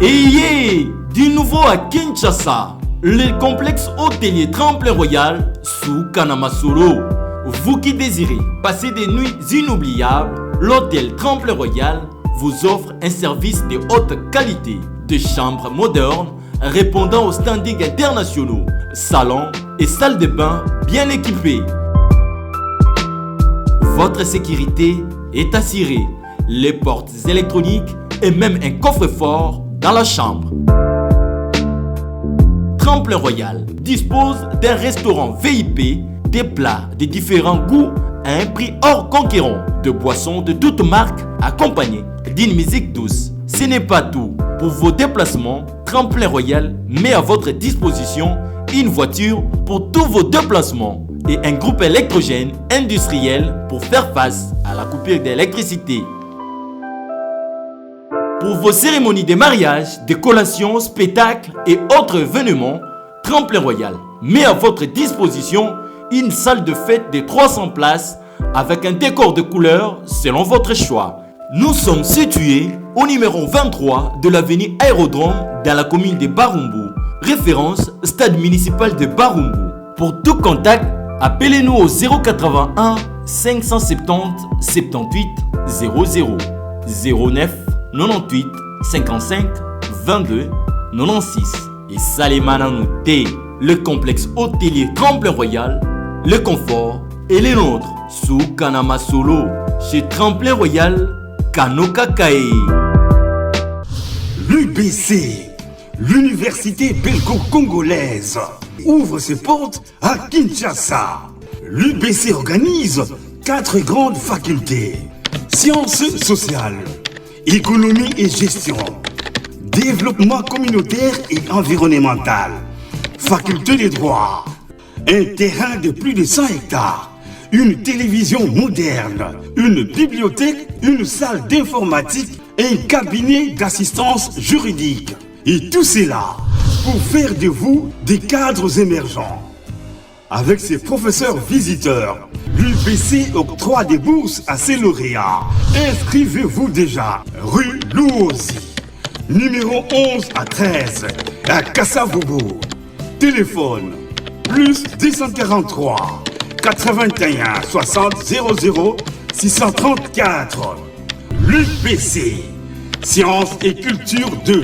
Ayez du nouveau à Kinshasa, le complexe hôtelier Tremplin Royal sous Kanamasolo. Vous qui désirez passer des nuits inoubliables, l'hôtel Tremplin Royal vous offre un service de haute qualité, de chambres modernes répondant aux standings internationaux, salons et salles de bain bien équipées. Votre sécurité est assurée. Les portes électroniques et même un coffre-fort dans la chambre. Tremplin Royal dispose d'un restaurant VIP, des plats de différents goûts à un prix hors conquérant, de boissons de toutes marques accompagnées d'une musique douce. Ce n'est pas tout. Pour vos déplacements, Tremplin Royal met à votre disposition une voiture pour tous vos déplacements et un groupe électrogène industriel pour faire face à la coupure d'électricité. Pour vos cérémonies de mariage, de collations, spectacles et autres événements, Tremplin Royal met à votre disposition une salle de fête de 300 places avec un décor de couleurs selon votre choix. Nous sommes situés au numéro 23 de l'avenue Aérodrome dans la commune de Barumbu. Référence stade municipal de Barumbu. Pour tout contact, appelez-nous au 081 570 78 00 09 98 55 22 96 et Salemana T, le complexe hôtelier Tremplin Royal, le confort et les nôtres sous Kanama Solo chez Tremplin Royal Kanoka Kae. L'UBC, l'université belgo-congolaise, ouvre ses portes à Kinshasa. L'UBC organise quatre grandes facultés. Sciences sociales, économie et gestion, développement communautaire et environnemental, faculté de droit, un terrain de plus de 100 hectares, une télévision moderne, une bibliothèque, une salle d'informatique et un cabinet d'assistance juridique. Et tout cela pour faire de vous des cadres émergents. Avec ses professeurs visiteurs, l'UBC octroie des bourses à ses lauréats. Inscrivez-vous déjà, rue Louosi, numéro 11 à 13, à Kassavougou. Téléphone, plus 243 81 60 00 634. L'UPC, Sciences et Culture 2.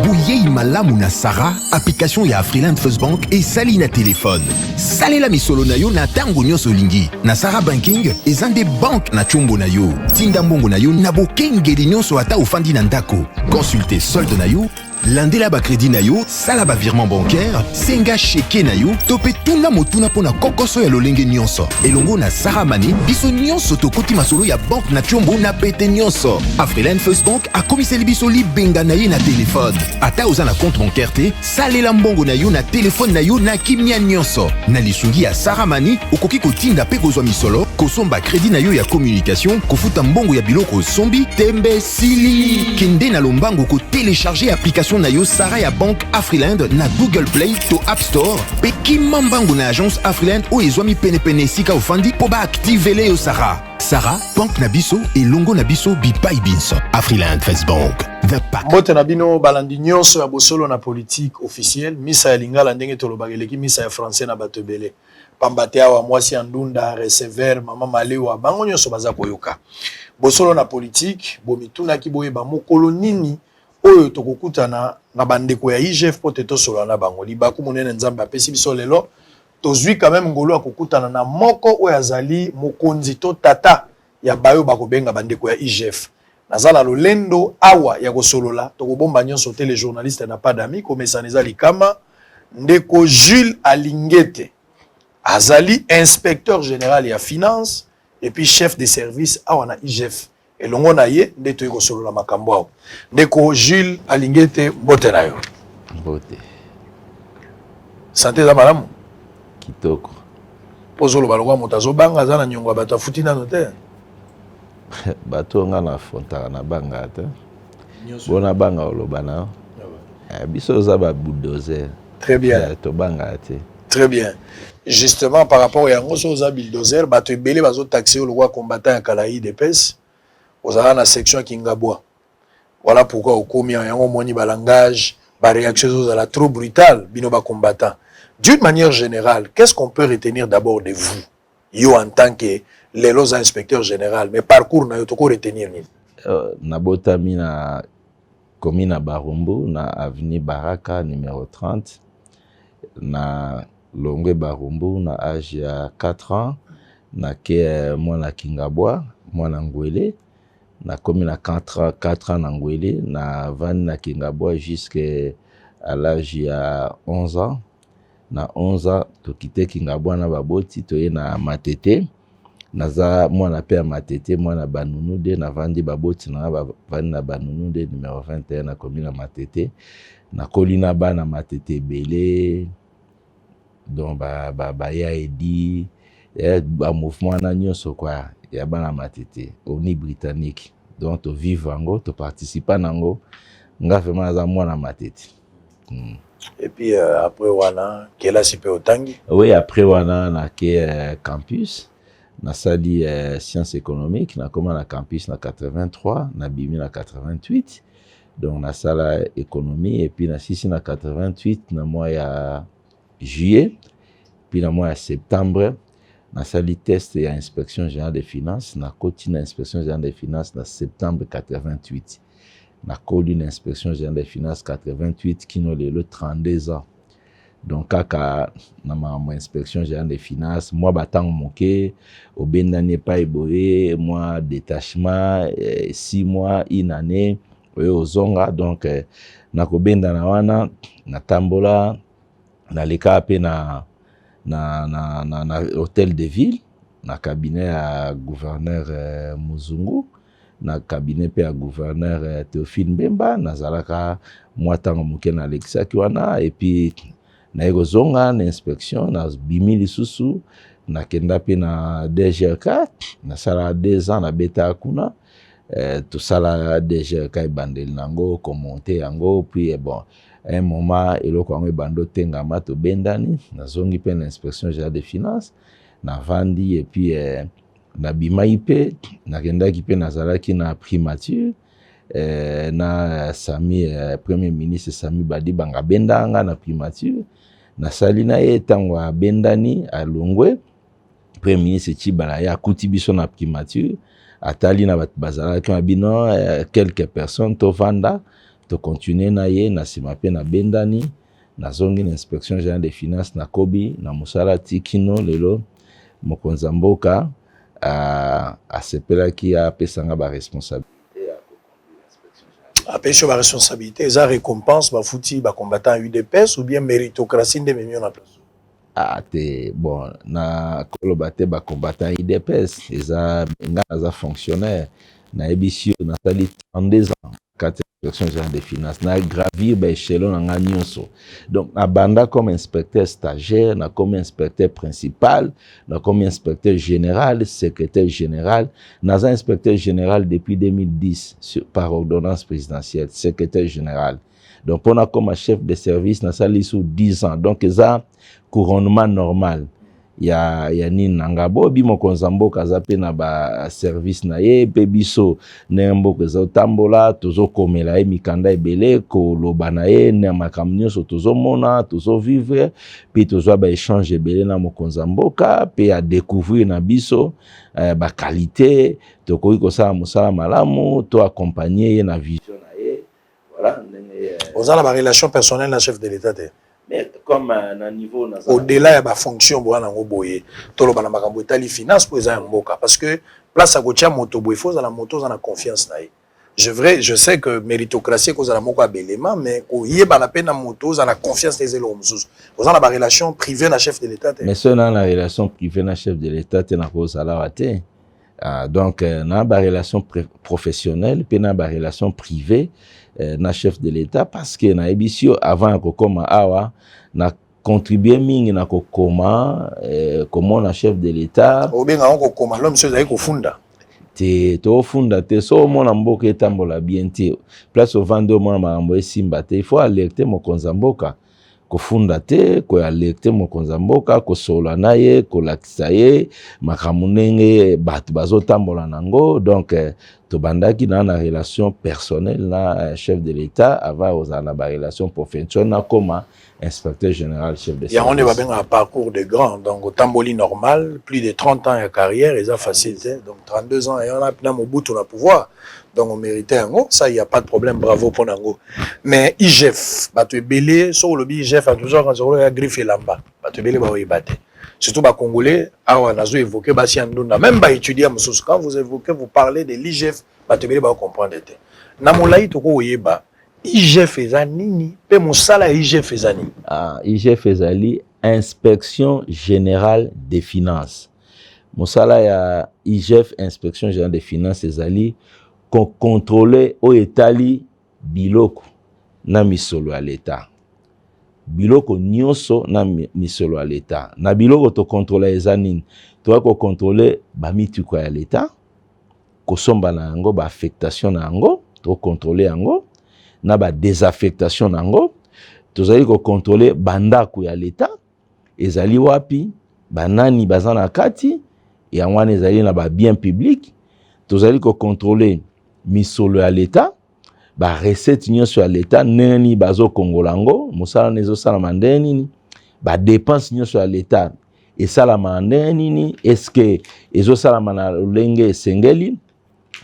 Boyei malamu na Sara, application ya Afriland First Bank esali na telefone. Salela misolo na yo na ntango nyonso olingi. Na Sara Banking eza nde banque na tshombo na yo. Tinda mbongo na yo na bokengeli nyonso ata ofandi na ndako. Consulte solde na yo, landela bacrédit na yo, sala bavirement bancaire, senga chèque na yo to mpe tuna motuna mpo na kokoso ya lolenge nyonso. Elongo na Sara Money, biso nyonso tokoti masolo ya banque na tshombo na pete nyonso. Afriland First Bank akomiseli biso libenga na ye na telefone. Ata oza na compte bancaire te, salela mbongo na yo na telefone na yo na kimia nyonso. Na lisungi ya Sara Money, okoki kotinda mpe kozwa misolo, kosomba crédit na yo ya communication, kofuta mbongo ya biloko osombi, tembe sili. Kende na lombango kotélécharger application na yo Sara ya banque Afriland na Google Play to App Store mpe kima mbango na agence Afriland oyo ezwami penepene esika ofandi mpo baaktivele yo Sara. Sara, banque na biso elongo na biso bipai binso. Afriland First Bank, the pack. Mbote na bino balandi nyonso ya Bosolo na Politique officielle. Misa ya lingala, ndenge tolobaka, eleki misa ya français na bato ebele, pamba te awa mwasi ya ndunda, receveur, mama malewa, bango nyonso baza koyoka Bosolo na Politique. Bomitunaki boyeba mokolo nini oyo tokokutana na bandeko ya IGF mpo te tosolola na bango. Libaku monene Nzambe apesi biso lelo, tozwi quand même ngolu ya kokutana na moko oyo azali mokonzi to tata ya bayo bakobenga bandeko ya IGF. Naza na lolendo awa ya kosolola, tokobomba nyonso te, le journaliste n'a pas d'ami, komesana eza likama. Ndeko Jules Alingete azali inspecteur général ya finance et puis chef de service awa na IGF. Elongo na ye nde toyei kosolola makambo awa. Ndeko Jules Alingete, mbote na yo. Mbote. Santé eza malamu? Kitoko. Mpo ozoloba lokola moto azobanga, aza na niongo ya bato afuti nano te. Bato oyo nga na affrontaka na banga te, bona banga oloba na yo. Biso oza babulldozer. Très bien. Tobangaka te. Très bien. Justement, par rapport yango, so oza bulldozer, bato ebele bazotaxe yo lokola combattant ya kala UDPS, ozala na section ya Kingabwa. Voilà pourquoi okomi yango, omoni balangage, baréaction ezozala trop brutale, bino bacombattant. D'une manière générale, qu'est-ce qu'on peut retenir d'abord de vous, yo, en tant que lelo oza inspecteur général, mais parcours na yo, toko retenir nini? Nabotami na commune na Barumbu, na avenue Baraka numéro 30. Na longwe Barumbu na age ya 4 ans, nake mwana Kingabwa, mwana Ngwele. Nakomi na 4 ans na Ngwele, navandi na Kingabwa jusque à l'âge ya 11 ans. Na 11 ans tokite Kingabwa na baboti, toye na Matete. Naza mwana mpe ya Matete, mwana Banunu de. Navandi, baboti na nga bavandi na Banunu de numéro 21. Nakomi na Matete, nakoli na bana Matete ebele, donc baya edi bamouvement wana nyonso kwa ya bana Matete, ONU britannique. Donc tovivre yango, toparticipa nango. Nga vraiment naza mwana Matete. Et puis après wana, kelasi mpe otangi? Oui, après wana nake campus, nasali science économique. Nakoma na campus na 83, nabimi na 88. Donc nasala économie et puis nasisi na 88 na mois ya juillet. Puis na mois ya septembre nasali test ya Inspection générale des finances. Nakoti na Inspection générale des finances na septembre 88. Nakoli na Inspection générale des finances 88 kino lelo, 32 ans. Donc kaka na makambo ya Inspection générale des finances. Mwa batango moke obendani epai boye, mwa détachement 6 mois, une année, oyo ozonga. Donc nakobendana wana, natambola, naleka mpe na hôtel de ville, na cabinet ya gouverneur Muzungu, na cabinet mpe ya gouverneur Théophile Mbemba. Nazalaka mwa ntango moke, nalekisaki wana. Et puis naye kozonga na inspection, nabimi lisusu, nakenda mpe na DGRK, nasala 2 ans, nabetaka kuna. Tosala DGRK, ebandeli nango, komonter yango. Puis bon, un moment eloko yango ebandi otengama, tobendani, nazongi mpe na Inspection générale des finances, navandi. Et puis nabimaki mpe, nakendaki mpe, nazalaki na primature na Sami, premier ministre Sami Badibanga abendaka nga na primature, nasali na ye. Ntango abendani, alongwe, premier ministre Tshibala ye akuti biso na primature, atali na bato bazalaki na bino, quelques personnes, tovanda, tocontinue na ye. Na nsima mpe nabendani, nazongi na Inspection générale des finances, nakobi na mosala ti kino lelo. Mokonzi ya mboka asepelaki apesanga baresponsabilité. Apesi yo baresponsabilité, eza récompense bafuti bacombattant UDPS ou bien méritocratie nde ememi yo na place? Ah te, bon, na koloba te bacombattant UDPS. Eza nga naza fonctionnaire, nayebisi yo, nasali 32 ans kati ya Inspection générale des finances, na gravir baéchelon na nga nyonso. Donc nabanda comme inspecteur stagiaire, nakomi inspecteur principal, nakomi inspecteur général, secrétaire général. Naza inspecteur général depuis 2010 par ordonnance présidentielle, secrétaire général. Donc mpona koma chef de service, nasali su 10 ans. Donc eza couronnement normal ya nini na nga. Boyebi, mokonzi ya mboka aza mpe na baservice na ye. Mpe biso, ndenge mboka ezotambola, tozokomela ye mikanda ebele, koloba na ye na makambo nyonso tozomona, tozovivre. Mpe tozwa baéchange ebele na mokonzi ya mboka, mpe adécouvrir na biso baqualité, tokoki kosala mosala malamu, to accompagne ye na vision na ye. Voilà ndenge. Oza na barelation personnelle na chef de l'État te? Mais comme na niveau naza Au-delà ya bafonction boya nango boye, toloba na makambo etali finance, mpo eza ya mboka, parce que place ya kotia moto boye, faut ozala moto oza na confiance na ye. Je vrai, je sais que méritocratie ekozala moko ya belema, mais koyebana mpe na moto oza na confiance na eza eloko mosusu. Oza na barelation privée na chef de l'État te? Mais soki na relation privée na chef de l'État te, nakozala awa te. Ah, donc na barelation professionnelle mpe na barelation privée na chef de l'État, parce que nayebisi yo, avant ya kokóma awa, na contribue mingi na kokoma komona chef de l'État. Obenga yango kokoma, lo mosusu ezali kofunda. Te, tofunda te. So omona mboka etambola bien te, place ovandi, omona makambo esimba te, il faut alerte mokonzi ya mboka. Kofunda te, koalerte mokonzi ya mboka, kosolola na ye, kolakisa ye makambo ndenge bato bazotambola nango. Donc eh, Tobandaki na na relation personnelle na euh, chef de l'État avant kozala na ba relation professionnelle nakoma inspecteur général chef de Yango nde babengaka parcours de grand. Donc otamboli normal, plus de 30 ans ya carrière, eza facile te. Donc 32 ans ya wana na Mobutu na pouvoir, donc omérite yango, ça il y a pas de problème, bravo mpo na yango. Mais IGF, bato ebele, soki olobi IGF, toujours ya griffe elamba, bato ebele baoyeba te, surtout bacongolais awa. Nazo évoquer basi ya ndunda, même baétudiant mosusu. Quand vous évoquez, vous parlez de l'IGF, bato ebele bakocomprendre te. Na molai, tokoyeba IGF eza nini mpe mosala ya IGF eza nini? Ah, IGF ezali Inspection générale des finances. Mosala ya IGF, Inspection générale des finances, ezali kocontrôler oyo etali biloko na misolo ya leta, biloko nyonso na misolo ya leta. Na biloko tokontrola eza nini? Toya kocontrôler bamituka ya leta, kosomba na yango, baaffectation na yango, tokontrôler yango na badésaffectation na yango. Tozali kocontrôler bandako ya leta, ezali wapi, banani baza na kati, yango wana ezali na babien public. Tozali kocontrôler misolo ya leta, barecette nyonso ya leta, ndenge nini bazokongola yango, mosala wana ezosalama ndenge nini, badépense nyonso ya leta esalama ndenge nini, eske ezosalama na lolenge esengeli.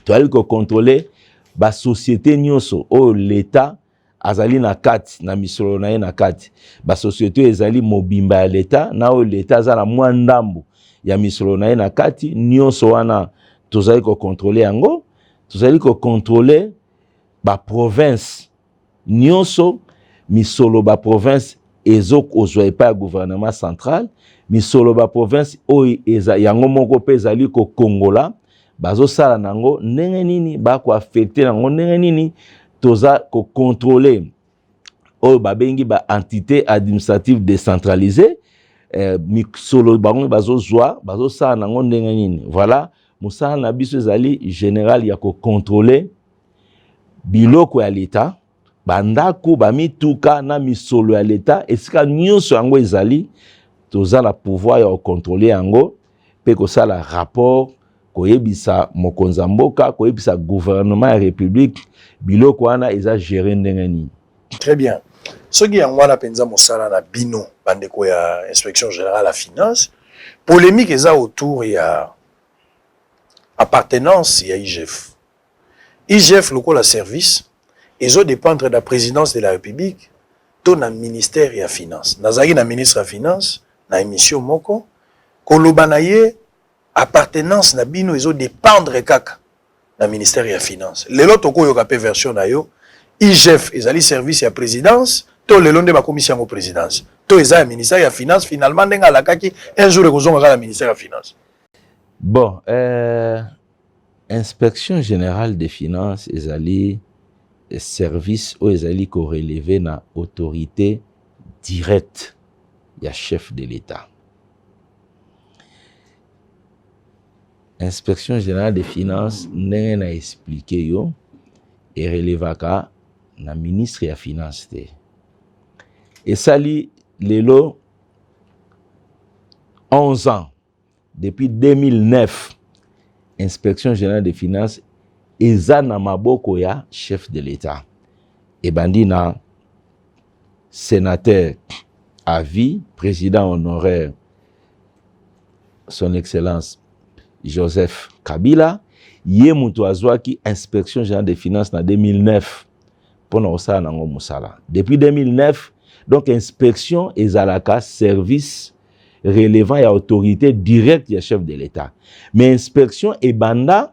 Toyali kocontrôler basociété nyonso oyo leta azali na kati na misolo na ye na kati, basociété oyo ezali mobimba ya leta na oyo leta aza na mwa ndambo ya misolo na ye na kati. Nyonso wana tozali kocontrôler yango. Tozali kocontrôler baprovince nyonso, misolo baprovince ezokozwa epai ya gouvernement central, misolo baprovince oyo eza yango moko mpe ezali kokongola, bazosala nango ndenge nini, bakoaffecter yango ndenge nini. Toza kocontrôler oyo babengi baentité administrative décentralisée, misolo bango bazozwa, bazosala nango ndenge nini. Voilà, mosala na biso ezali général ya kocontrôler biloko ya leta, bandako, bamituka na misolo ya leta, esika nyonso yango ezali, toza na pouvoir ya kocontrôler yango mpe kosala rapport, koyebisa mokonzi ya mboka, koyebisa gouvernement ya république biloko wana eza géré ndenge nini. Très bien. Soki yango wana mpenza mosala na bino, bandeko ya Inspection générale ya finance, polémique eza autour ya appartenance ya IGF. IGF lokola service ezodépendre na présidence de la République to na ministère ya finance? Nazalaki na ministre ya finance na émission moko, koloba na ye appartenance na bino ezodépendre kaka na ministère ya finance. Lelo tokoyoka mpe version na yo. IGF ezali service ya présidence to lelo nde bakomisi yango présidence, to eza ya ministère ya finance finalement, ndenge alakaki un jour ekozonga kaka na ministère ya finance? Bon, Inspection générale des finances ezali service oyo ezali korelever na autorité directe ya chef de l'État. Inspection générale des finances, ndenge na expliquer yo, erelevaka na ministre ya finance te. Esali lelo 11 ans, depuis 2009, Inspection générale des finances eza na maboko ya chef de l'État. Ebandi na sénateur à vie, président honoraire, Son Excellence Joseph Kabila. Ye moto azwaki Inspection générale des finances na 2009 mpona kosala nango mosala. Depuis 2009 donc, inspection ezalaka service relevant ya autorité directe ya chef de l'État. Mais inspection ebanda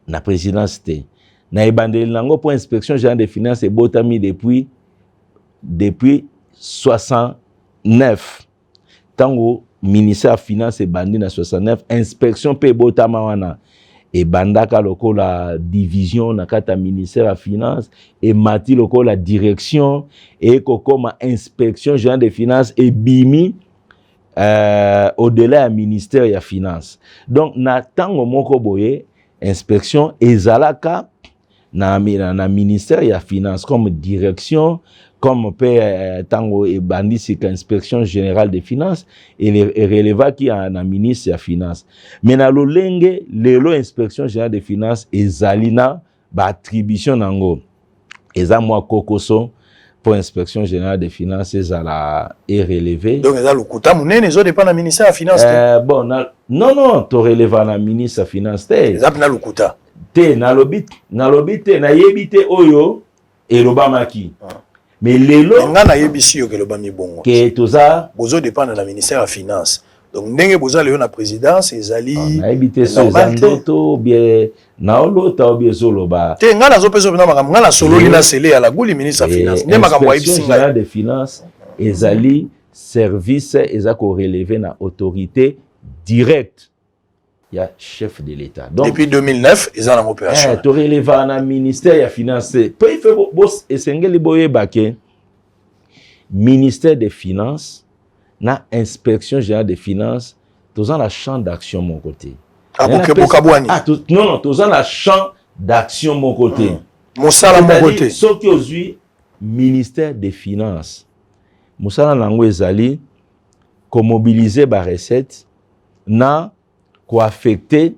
na présidence te na ebandeli nango, mpo Inspection générale des finances ebotami depuis 69. Ntango ministère ya finance ebandi na 69, inspection mpe ebotama wana. Ebandaka lokola division na kati ya ministère ya finance, emati lokola direction, ekokoma Inspection générale des finances, ebimi au-delà ya ministère ya finance. Donc na ntango moko boye, inspection ezalaka na ministère ya finance comme direction, Comme mpe ntango ebandi sika, Inspection générale des finances erelevaki na ministre ya Finance. Mais na lolenge lelo Inspection générale des finances ezali na baattribution nango, eza mwa kokoso mpo Inspection générale des finances ezala erelevé. Donc eza lokuta monene, ezodépend na ministère ya Finance te? Bon, non, toreleva na ministre ya Finance te. Eza mpena lokuta. Te, nalobi te, nayebi te oyo elobamaki. Mais lelo Nga nayebisi yo ke elobami bongo. Ke toza Bozodépendre na ministère ya Finance, donc ndenge boza lelo na présidence ezali Ah, nayebi te so eza ndoto bien naolota obi ezoloba. Te, ngai nazopesa mpena makambo ngai nasololi na Sele ya Laguli, ministre ya Finance, nde makambo ayebisi ngai. Générale de Finance ezali service eza korelever na autorité directe ya chef de l'État. Donc depuis 2009 eza nango opération. Toreleva na ministère ya Finance te, mpo ife esengeli boyeba ke ministère des Finances na Inspection générale des finances toza na champ d'action moko te. Bokabwani? Ah, non, toza na champ d'action moko te. Mosala moko te. Soki ozwi ministère des Finances, mosala na yango ezali komobiliser barecette na koaffecter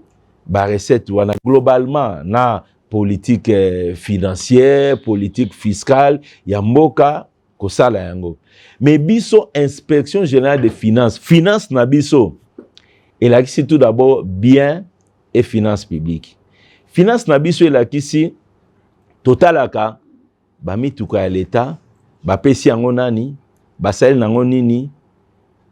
barecette wana globalement na politique financière, politique fiscale ya mboka, kosala yango. Mais biso, Inspection générale de finance, finance na biso elakisi tout d'abord bien et finance publique. Finance na biso elakisi totalaka bamituka ya leta, bapesi yango nani, basali nango nini,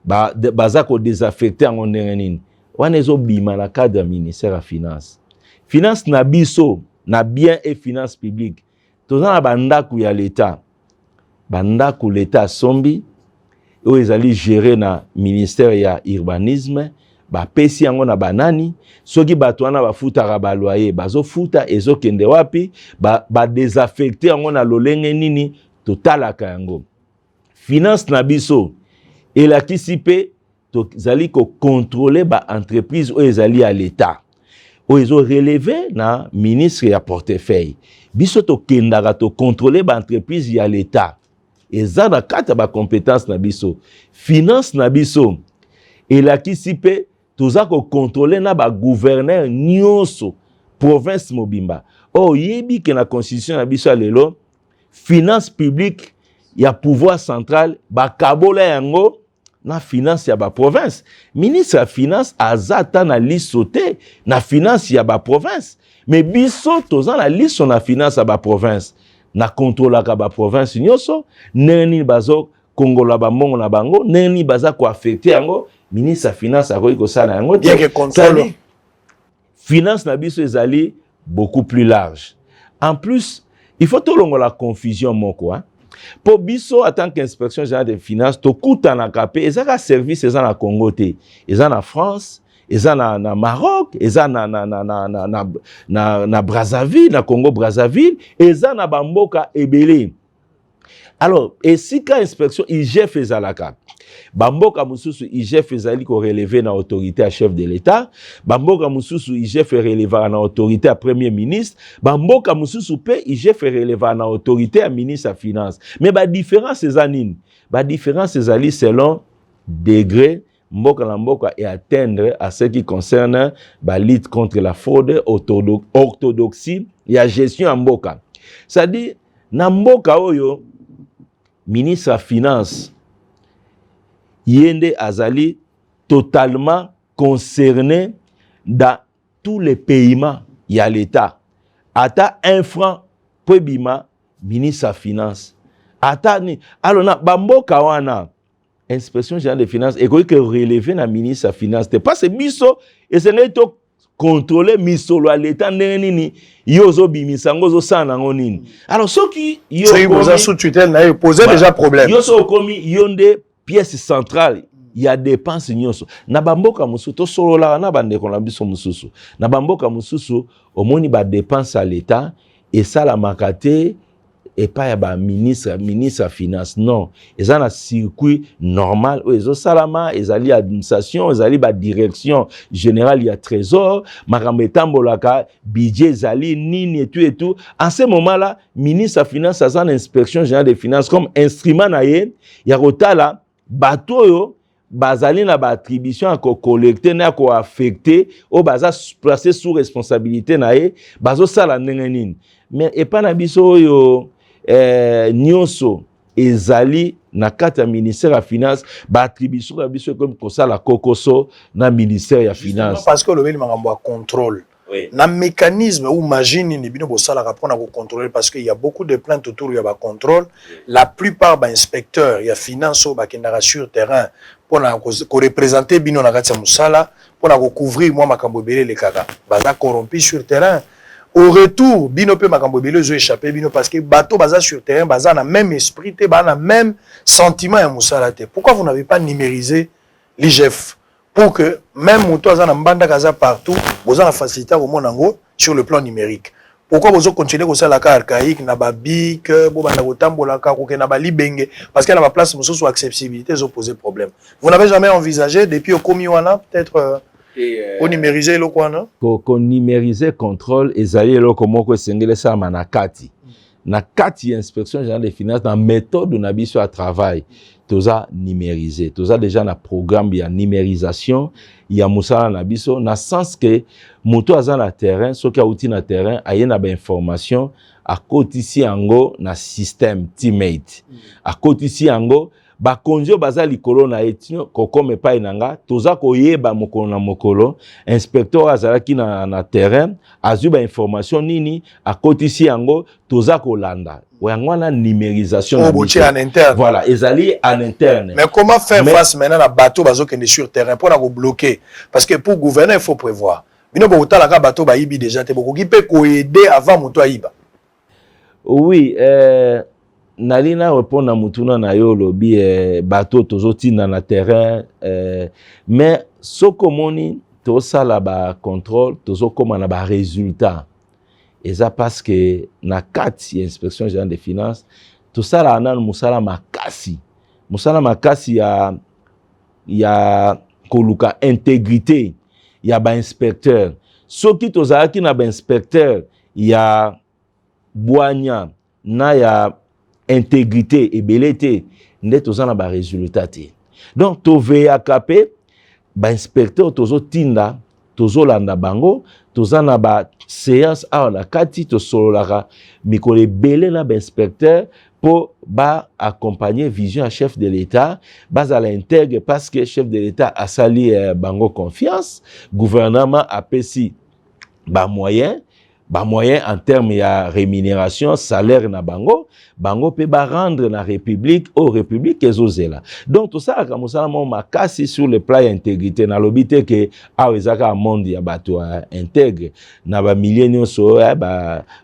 baza kodésaffecter yango ndenge nini. Wana ezobima na cadre ya ministère ya Finance. Finance na biso na bien et finance publique, toza na bandako ya leta, bandako leta asombi oyo ezali géré na ministère ya Urbanisme, bapesi yango na banani, soki bato wana bafutaka baloyer, bazofuta, ezokende wapi, badésaffecter ba yango na lolenge nini, totalaka yango. Finance na biso elakisi mpe tozali kocontrôler baentreprise oyo ezali ya leta, oyo ezorelever na ministre ya portefeuille. Biso tokendaka tocontrôler baentreprise ya leta, eza na kati ya bacompétence na biso. Finance na biso elakisi mpe toza kocontrôler na bagouverneur nyonso province mobimba. Oyo oyebi ke na constitution na biso ya lelo, finance publique ya pouvoir central bakabola yango na finance ya baprovince. Ministre ya Finance aza ata na liso te na finance ya baprovince, mais biso toza na liso na finance ya baprovince, na kontrolaka baprovince nyonso ndenge nini bazokongola bambongo na bango, ndenge nini baza koaffecter yango. Ministre ya Finance akoki kosala yango te. Finance na biso ezali beaucoup plus large. En plus, il faut tolongola confusion moko, hein? Mpo biso en tant qu'Inspection générale des finances, tokutanaka mpe, eza kaka service eza na Congo te, eza na France, eza na Maroc, eza na Brazzaville, na Congo Brazzaville, eza na bamboka ebele. Alors esika inspection IGF ezalaka, bamboka mosusu IGF ezali korelever na autorité ya chef de l'État, bamboka mosusu IGF erelevaka na autorité ya Premier ministre, bamboka mosusu mpe IGF erelevaka na autorité ya ministre ya Finance. Mais badifférence eza nini? Badifférence ezali selon degré mboka na mboka et atteindre à ce qui concerne balutte contre la fraude, orthodoxie ya gestion ya mboka. C'est-à-dire na mboka oyo ministre ya Finance ye nde azali totalement concerné dans tous les paiements ya l'État, ata 1 franc po ebima, ministre ya Finance ata ni. Alors na bamboka wana, Inspection générale des finances ekoki korelever na ministre ya Finance te, parce que biso esengeli to contrôler misolo ya leta ndenge nini yo ozobimisa yango, ozosala nango nini. Alors soki yo soki boza sous tutelle na ye, pose déjà problème. Yo so okomi yo nde pièce centrale ya dépense nyonso. Na bamboka mosusu, tosololaka na bandeko na biso mosusu na bamboka mosusu, omoni badépense ya leta esalamaka te. epai ya baministre, ministre ya finance. Non, eza na circuit normal oyo ezosalama. Ezali administration, ezali badirection générale ya trésor, makambo etambolaka, budget ezali nini etu etu. En ce moment là, ministre ya finance aza na Inspection générale des finances comme instrument na ye ya kotala bato oyo bazali na baattribution ya kocollecte na ya koaffecte, oyo baza placé sous responsabilité na ye, bazosala ndenge nini. Mais epai na biso oyo, nyonso ezali na kati ya ministère ya finance. Baattribution na biso ekomi kosala kokoso na ministère ya finance. Parce que olobeli makambo ya contrôle, na mécanisme ou magie nini bino bosalaka mpona kocontrôler? Parce que il y a beaucoup de plaintes autour ya bacontrôle. La plupart bainspecteur ya finance oyo bakendaka sur terrain mpona koreprésente bino na kati ya mosala, mpona kocouvrir mwa makambo ebele elekaka, baza corrompu sur terrain. Au retour, bino mpe makambo ebele ezo échappe bino, parce que bato baza sur terrain baza na même esprit te, baza na même sentiment ya mosala te. Pourquoi vous n'avez pas numérisé l'IGF pour que même moto aza na Mbandaka, aza partout, boza na facilité ya komona yango sur le plan numérique? Pourquoi bozocontinue kosalaka archaïque na babic, bobanda kotambolaka, kokende na balibenge, parce que na baplace mosusu accessibilité ezopose problème? Vous n'avez jamais envisagé, depuis okomi wana, peut-être onumériser eloko wana? Konumériser contrôle ezali eloko moko esengeli esalama na kati ya Inspection générale des finances. Na méthode na biso ya travail, toza numérisé, toza déjà na programme ya numérisation ya mosala na biso, na sens ke moto aza na terrain, soki awuti na terrain, aye na bainformation, akotisi yango na système teammate, akotisi yango, bakonzi oyo baza likolo na ye tino kokoma epai na nga, toza koyeba mokolo na mokolo inspecteur oyo azalaki na terrain azwi bainformation nini, akotisi yango, toza kolanda yango. Wana numérisation. Oh, botie en interne. Voilà, ezali en interne. Mais comment faire face maintenant na bato bazokende sur terrain mpona kobloquer? Parce que pour gouverner, il faut prévoir. Bino bokotalaka bato bayibi déjà te, bokoki mpe koaider avant moto ayiba. Oui, nali na répondre na mutuna na yo. Olobi bato tozotinda na terrain, mais soki omoni tosala bacontrôle, tozokóma na barésultat, eza parce que na kati ya Inspection générale des finances, tosalaka nanu mosala makasi, mosala makasi ya koluka intégrité ya bainspecteur. Soki tozalaki na bainspecteur ya bwanya na ya intégrité ebele te, nde toza na barésultat te. Donc toveyaka mpe bainspecteur tozotinda, tozolanda bango, toza na baséance awa na kati, tosololaka mikolo ebele na bainspecteur mpo baaccompagne vision ya chef de l'État, bazala intègre, parce que chef de l'État asali bango confiance, gouvernement apesi bamoyen en terme ya rémunération, salaire na bango, bango mpe barendre na république oyo république ezozela. Donc tosalaka mosala moko makasi sur le plan ya intégrité. Nalobi te ke awa eza kaka monde ya bato ya intègre. Na bamilie nyonso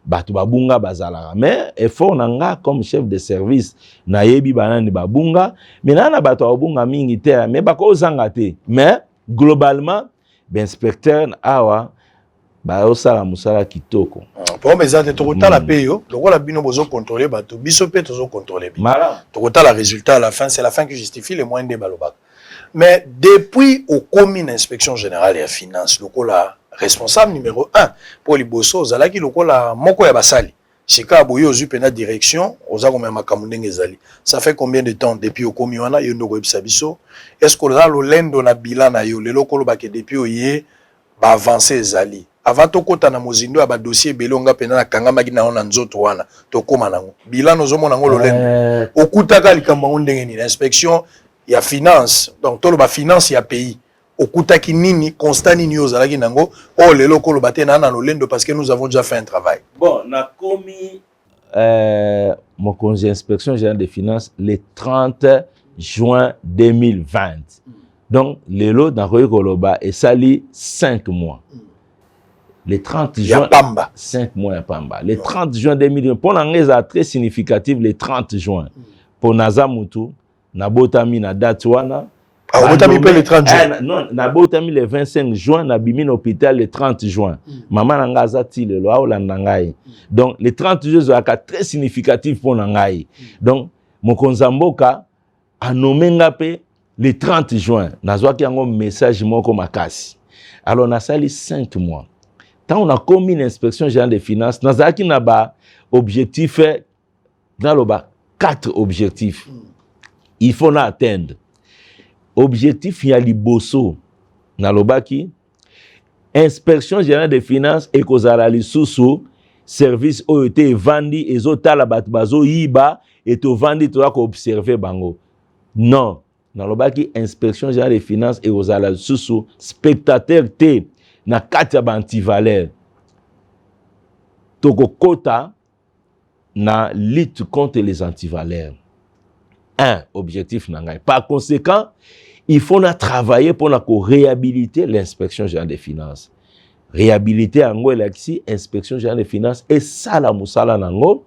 bato babunga bazalaka, mais effort na nga comme chef de service, nayebi banani babunga, mais naa na bato babunga mingi te, mais bakozanga te. Mais globalement, bainspecteur awa bazosala mosala kitoko. Problème eza te. Tokotala mpe yo lokola bino bozocontrôle bato, biso mpe tozocontrôle bino, tokotala résultat à la fin. C'est la fin qui justifie les moyens nde balobaka. Mais depuis okomi na Inspection générale ya finance lokola responsable numéro 1, mpo liboso ozalaki lokola moko ya basali, sika boye ozwi mpena direction, oza komema makambo ndenge ezali, ça fait combien de temps depuis okomi wana? Yo nde okoyebisa biso. Est ce que oza lolendo na bilan na yo lelo, okolobake depuis oye baavance ezali? Avant tokɔta na mozindo ya badossier ebele, onga mpenza nakangamaki nango na nzoto wana, tokóma nango, bilan ozomona yango lolendo, okutaka likambo yango ndenge nini, inspection ya finance, donc toloba finance ya pays, okutaki nini, constat nini oyo ozalaki nango oyo lelo okoloba te naa na lolendo parce que nous avons déjà fait un travail? Bon, nakomi mokonzi ya Inspection générale des finances le 30 juin 2020. Donc lelo nakoki koloba esali 5 mois. Le 30 juin, ya pamba. 5 mois ya pamba. Le 30 juin 2020, mpo na ngai ezala très significative, le 30 juin, mpo naza mutu nabotami na date wana. Ah, obotami mpe le 30 juin? Eh, non, nabotami le 25 juin, nabimi na hôpital le 30 juin. Mama na ngai aza ti lelo aolanda ngai. Donc le 30 juin ezalaka très significatif mpo na ngai. Donc mokonzi ya mboka anome nga mpe le 30 juin, nazwaki yango message moko makasi. Alors nasali 5 mois. Ntango nakomi na Inspection générale des finances, nazalaki na ba objectif, naloba 4 objectifs. Il faut na atteindre objectif ya liboso. Nalobaki Inspection générale des finances ekozala lisusu service oyo te evandi ezotala bato bazoyiba e tovandi toza koobserve bango. Non, nalobaki Inspection générale des finances ekozala lisusu spectateur te na kati ya baantivaleur. Tokokota na lutte contre les antivaleurs. Un objectif na ngai, par conséquent il faut na travailler mpona koréhabiliter l'Inspection générale des finances. Réhabiliter yango elakisi Inspection générale des finances esala mosala nango,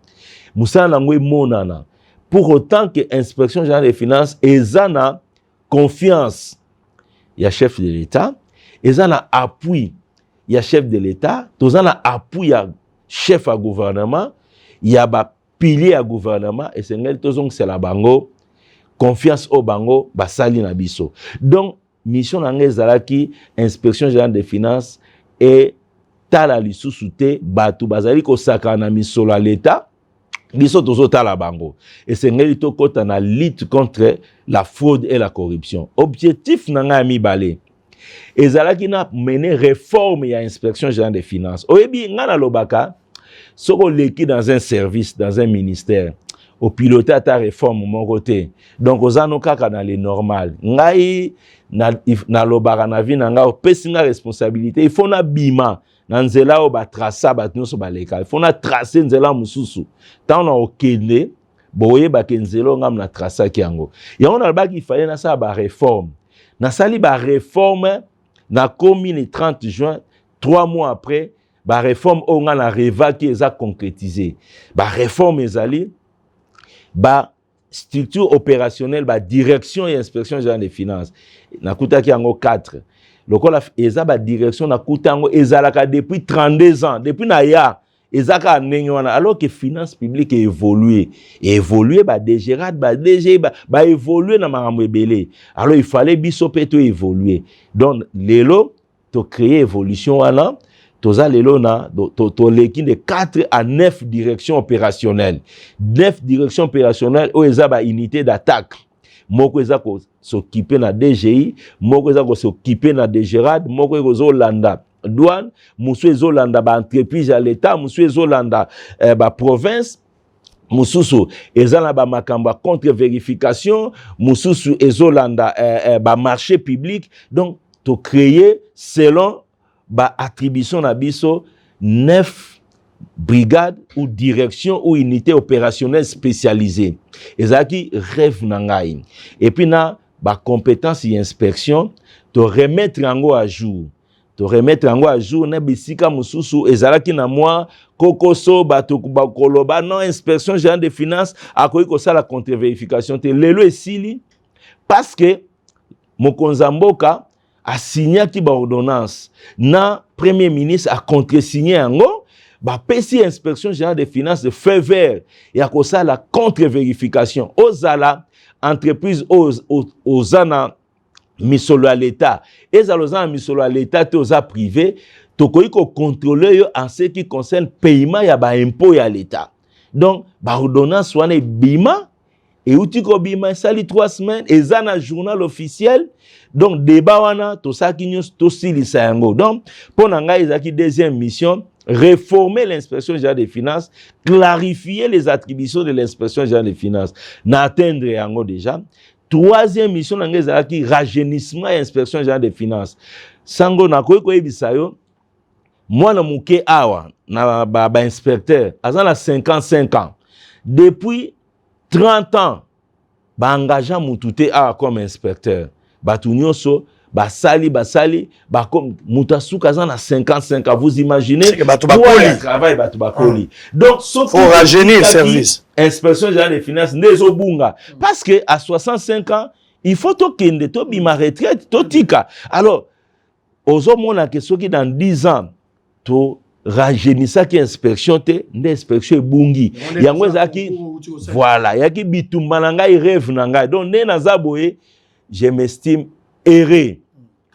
mosala nango emonana. Pour autant que Inspection générale des finances eza na confiance ya chef de l'État, eza na appui ya chef de l'État, toza na appui ya chef ya gouvernement, ya bapilier ya gouvernement, esengeli tozongisela bango confiance oyo bango basali na biso. Donc mission na ngai ezalaki Inspection générale des finances etala lisusu te bato bazali kosakana na misolo ya l'État, biso tozotala bango. Esengeli tokɔta na lutte contre la fraude et la corruption. Objectif na ngai ya mibale ezalaki na mener réforme ya Inspection générale des finances. Oyebi, ngai nalobaka, soki oleki dans un service, dans un ministère, opilote ata réforme moko te, donc oza no kaka na le normal. Ngai nalobaka na vie na ngai, opesi ngai responsabilité, il faut nabima na nzela oyo batraça, bato nyonso baleka. Il faut na trace nzela mosusu. Ntango na okende, boyebaka nzela oyo ngai natraçaki yango. Yango nalobaki ifale nasala baréforme. Nasali baréforme, nakomi le 30 juin, 3 mois après, baréforme oyo ngai narêvaki eza concrétisé. Baréforme ezali ba structure opérationnelle, badirection ya Inspection générale des finances. Nakutaki yango 4. Lokola eza badirection, nakuta yango ezalaka depuis 32 ans, depuis na ya eza kaka ndenge wana, alors que finance publique évolue, évolue, baDGRAD, baDG baévolue na makambo ebele. Alors il fallait biso mpe toévolue. Donc lelo tocréer évolution wana, toza lelo na toleki de 4 à 9 directions opérationnelles. 9 directions opérationnelles oyo eza baunité d'attaque. Moko eza kos'occuper na DGI, moko eza kos'occuper na DGRAD, moko ekozolanda douane, mosusu ezolanda baentreprise ya l'État, mosusu ezolanda baprovince, mosusu eza na bamakambo ya contre vérification, mosusu ezolanda bamarché public. Donc tocréer selon baattribution na biso neuf brigade ou direction ou unité opérationnelle spécialisée. Ezalaki rêve na ngai. Et puis na bacompétence ya inspection, toremettre yango à jour, toremettre yango à jour na bisika mosusu ezalaki na mwa kokoso. Bato bakoloba non, Inspection générale des finances akoki kosala contre vérification te. Lelo esili, parce que mokonzi ya mboka asignaki baordonnance na premier ministre acontresigne yango, bapesi Inspection générale des finances de feu vert ya kosala contre vérification. Ozala entreprise oyo oza na misolo ya l'État, ezala oza na misolo ya l'État te, oza privé, tokoki kocontrôle yo en ce qui concerne paiement ya baimpôt ya l'État. Donc baordonnance wana ebima, euti kobima, esali 3 semaines, eza na journal officiel. Donc débat wana tosalaki nyonso, tosilisa yango. Donc mpo na ngai ezalaki deuxième mission: réformer l'Inspection générale des finances, clarifier les attributions de l'Inspection générale des finances. Na atteindre yango déjà. Troisième mission na ngai ezalaki rajeunissement ya Inspection générale des finances. Sango, nakoki koyebisa yo, mwana moke awa na bainspecteur ba aza na 55 ans. Depuis 30 ans baengagea mutu te awa comme inspecteur. Bato nyonso basali, basali, moto asuka aza na 55 ans. Vous imaginez? Bato bakoli. Travail, bato bakoli. Donc soki rajeunir service. Inspection générale des finances nde ezobunga, parce que à 65 ans Il faut tokende, tobima retraite, totika. Alors ozomona ke soki dans 10 ans to rajeunisaki inspection te, nde inspection ebungi. Yango ezalaki, voilà, eyaki bitumba na ngai, rêve na ngai. Donc nde naza boye, je m'estime heureux.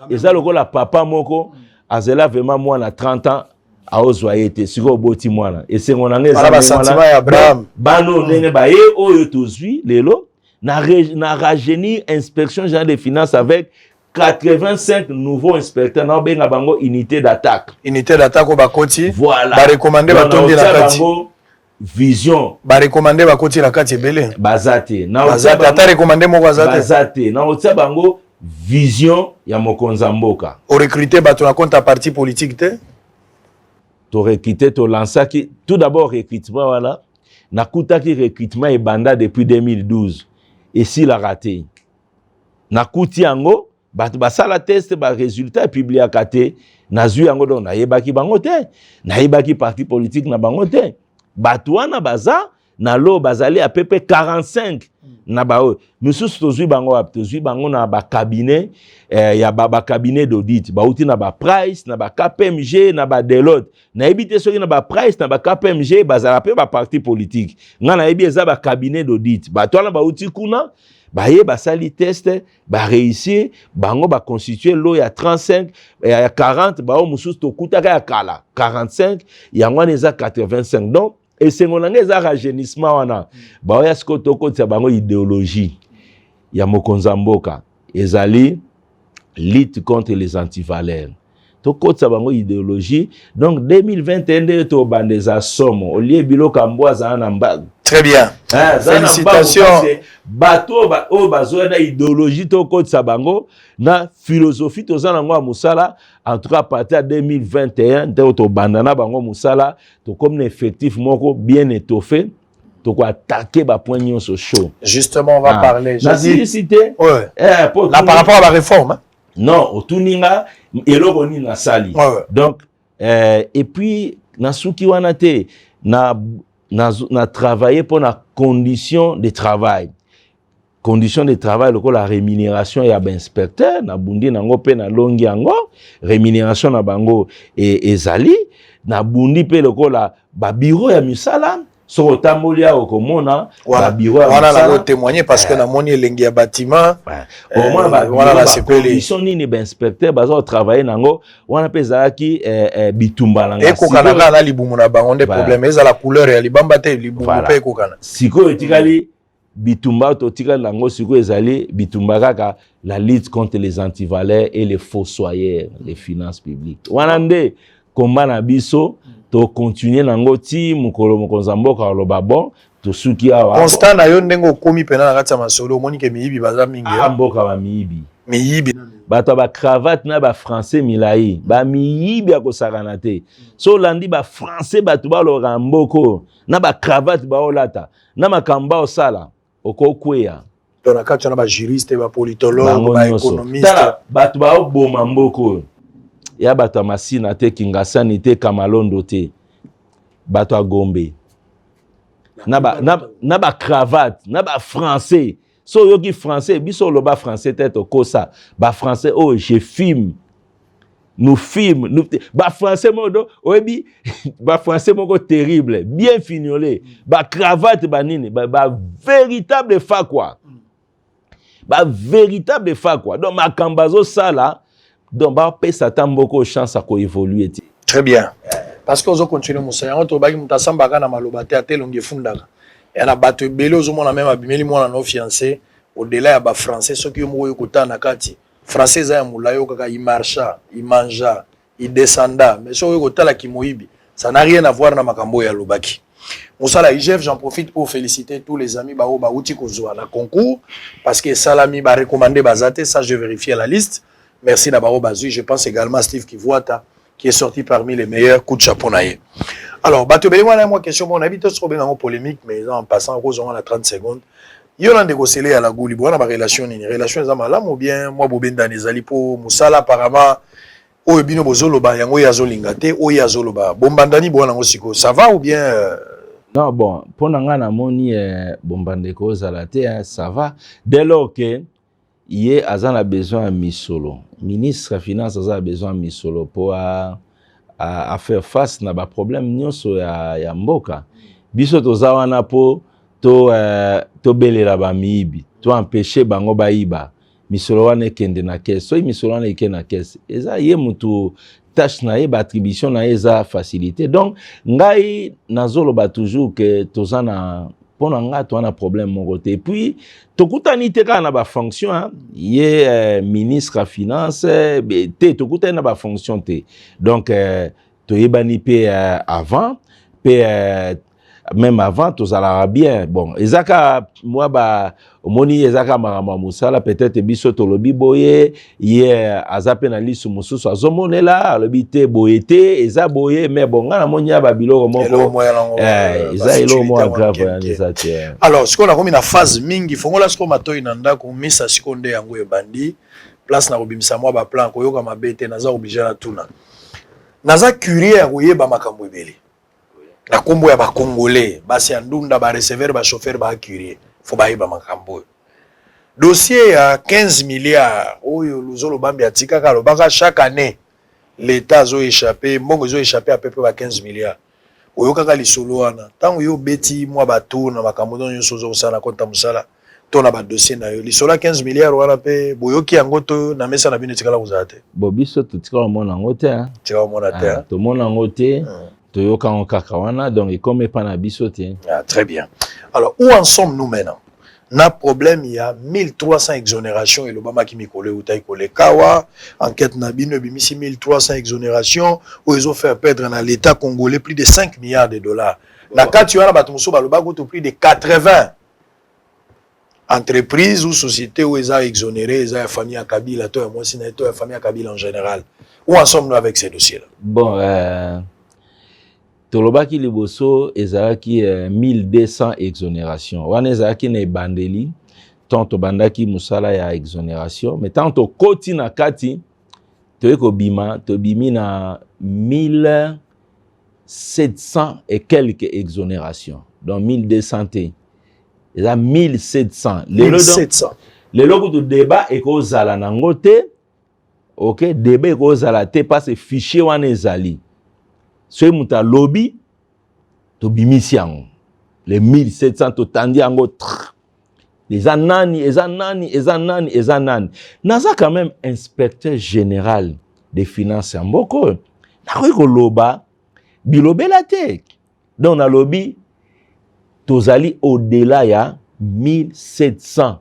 Eza lokola papa moko azela vraiment mwana 30 ans, aozwa ye te. Sikoyo oboti mwana, esengo na ngai eza bano ndenge baye oyo tozwi lelo na rajeunir Inspection générale des finances avec 85 nouveaux inspecteurs. Naobenga bango unité d'attaque. Unité d'attaque oyo bakoti. Voilà. Barecommander batondi na kati. Bango vision. Barecommander bakoti na kati ebele. Baza te. Baza te, ata recommandé moko aza te. Baza te. Naotia bango vision ya mokonzi ya mboka. Orecruter bato na compte ya parti politique te? Torecruter, tolansaki tout d'abord recrutement wana. Nakutaki recrutement ebanda depuis 2012, esilaka te. Nakuti yango, bato basala test, baresultat epubliaka te. Nazwi yango, donc nayebaki bango te, nayebaki parti politique na bango te. Bato wana baza na lo, bazali à peu près 45. Na baoyo misusu tozwi bango wapi? Tozwi bango na bacabinet ya bacabinet d'audit. Bauti na baPrice, na baKPMG, na baDeloitte. Nayebi te soki na baPrice, na baKPMG bazala mpe baparti politique. Ngai nayebi eza bacabinet d'audit. Bato wana bauti kuna, baye basali test, baréussir. Bango baconstitue lot ya 35, ya 40. Bao mosusu tokutaka ya kala 45, yango wana eza 85. Donc esengo na ngai eza rajeunissement wana. Baoya sikoyo, tokotisa bango idéologie ya mokonzi ya mboka, ezali lutte contre les antivaleurs. Tokotisa bango idéologie. Donc 2021 nde tobanda, eza somo. Olie biloko ya mbwa, azala na mba. Très bien. Félicitations. Bato oyo bazoya na idéologie, tokotisa bango na philosophie toza nango ya mosala. En tout cas, à partir ya 2021 nde tobanda na bango mosala. Tokomi na effectif moko bien étoffé, tokoattaquer bapoint nyonso chaud. Justement, on va parler. Nasilisi te. Ouais. Eh, là, par rapport à la réforme, hein? Non, otuni nga eloko nini nasali. Donc et puis nasuki wana te. Na travailler mpo na condition de travail, condition de travail lokola rémunération ya bainspecteur. Nabundi nango mpe nalongi yango, rémunération na bango ezali. Nabundi mpe lokola babureau ya misala. Soki otamboli awa, okomona babureau ya wana nango témoigner, parce que namoni elengi ya bâtiment. Omona bacondition nini bainspecteur baza kotravailler nango. Wana mpe ezalaki bitumba na nga. Ekokana kaka na libumu na bango nde problème ezala couleur ya libamba te, libumu mpe ekokana. Sikoyo etikali bitumba totikali nango sikoyo, ezali bitumba kaka la lutte contre les antivaleurs et les fossoyeurs les finances publiques. Wana nde komba na biso, tocontinuer nango ti mokolo mokonzi ya mboka aloba: "Bon, tosuki awa." Constat na yo, ndenge okomi mpena na kati ya masolo, omoni ke miyibi baza mingi? Ah, mboka bamiyibi. Miyibi. Bato ya bacravate na bafrançais milai, bamiyibi ya kosakana te. So olandi bafrançais, bato balobaka mboka oyo na bacravate baolata na makambo baosala, okokweya. To na kati wana bajuriste, bapolitologue, baéconomiste. Tala, bato baoboma mboka oyo ya bato ya Masina te, Kingasani te, Kamalondo te, bato ya Gombe na bacravate na bafrançais. So oyoki français, biso oloba français te, tokosa bafrançais oyo. Je fume, nous fume, nous bafrançais moko do oyebi, bafrançais moko terrible, bien fignolé, bacravate, banini, ba véritable fakwa, ba véritable fakwa. Donc makambo azosala, donc bapesa ata mboka chance ya koévoluer te. Très bien, parce que ozocontinuer mosala yango. Tobaki moto asambaka na maloba te, ata elongi efundaka ya na bato ebele. Ozomona même abimeli mwana na fiancé au-delà ya bafrançais. Soki yo moko oyo kotala na kati, français eza ya molai, oyo kaka il marcha, il mangea, il descenda, mais soki oyo kotalaki moyibi, ça n'a rien à voir na makambo oyo alobaki. Mosala IGF, j'en profite pour féliciter tous les amis bao bauti kozwa na concours, parce que esalami, barecommander baza te. Ça, je vérifie la liste. Merci na bao bazwi. Je pense également à Steve Kivuata qui est sorti parmi les meilleurs. Coup de chapeau na ye. Alors bato ebele wana, mwa question moko, nayebi te soki obenga yango polémique, mais eza en passant, okozonga na 30 secondes. Yo na ndeko Sele ya Laguli, bwana, barelation nini? Relation eza malamu ou bien mwa bobendani ezali? Mpo mosala apparemment oyo bino bozoloba yango, oyo azolinga te, oyo azoloba bombandani bwana yango sikoyo, ça va ou bien? Non, bon, mpo na ngai namoni bombandeko ozala te, hein, ça va dès lors que Ye aza na besoin ya misolo. Ministre ya finance aza na besoin ya misolo mpo a, a, a faire face na ba problème nyonso ya, ya mboka. Biso toza wana mpo to eh, tobelela ba miyibi, to empêcher bango bayiba. Misolo wana ekende na caisse. Soki misolo wana ekende na caisse, eza ye mutu tâche na ye, ba attribution na ye eza facilité. Donc ngai nazoloba toujours que toza na mpo na ngai toza na problème moko te. Et puis tokutani te kaka na bafonction hein. Ye ministre ya finance te, tokutani na bafonction te. Donc toyebani mpe avant mpe même avant tozalaka bien. Bon, eza kaka mwa ba omoni, eza kaka makambo ya mosala. Peut-être biso tolobi boye, ye aza mpe na lisu mosusu azomonela, alobi te boye te, eza boye. Mais bon, ngai namoni ya babiloko moko eza eloko moko ya grave wana eza te. Alors sikoyo nakomi na phase mingi, fongola sikoyo matoi na ndako. Misa sikoyo nde yango ebandi, place na kobimisa mwa baplan. Koyoka mabe te, naza obligé na tuna, naza curieux ya koyeba makambo ebele na nkombo ya bacongolais, basi ya ndunda, bareceveur, bachauffeur, bacurieux, fo bayeba makambo oyo. Dossier ya 15 milliards oyo Luzolo Bambi atikaka, alobaka chaque année l'État azoéchappe mbongo, ezoéchappe à peu près ba 15 milliards. Oyokaka lisolo wana ntango yo obeti mwa batour na makambo nyonso ozokosala na konta mosala to na badossier na yo? Lisolo ya 15 milliards wana mpe boyoki yango to na mesa na bino etikala kozala te? Bo biso totikala komona yango te. Tikala komona te. Tomona yango te, toyoka yango kaka wana, donc ekomi epa na biso te. Ah, très bien. Alors, où en sommes-nous maintenant na problème ya 1300 exonération elobamaki mikolo eutaki koleka awa? Enquête na bino ebimisi 1300 exonération oyo ezofaire perdre na l'État congolais plus de 5 milliards de dollars. Na kati wana, bato mosusu balobaki kutu plus de 80 entreprise ou société oyo eza exonéré eza ya famille ya Kabila to ya mwasi na ye to ya famille ya Kabila en général. Où en sommes-nous avec ces dossiers là? Bon, tolobaki liboso ezalaki 1200 exonération. Wana ezalaki na ebandeli, tant tobandaki mosala ya exonération. Mais tant tokoti na kati, toye kobima, tobimi na 1700 et quelques exonérations. Donc 1200 te, eza 1700 lelo. 1700. Lelo kutu débat ekozala nango te. Ok, débat ekozala te parce fichier wana ezali. Soki moto alobi, tobimisi yango, les 1700, totandi yango, eza nani, eza nani, eza nani, eza nani. Naza quand même inspecteur général des finances ya mboka oyo, nakoki koloba bilobela te. Donc nalobi tozali au-delà ya 1700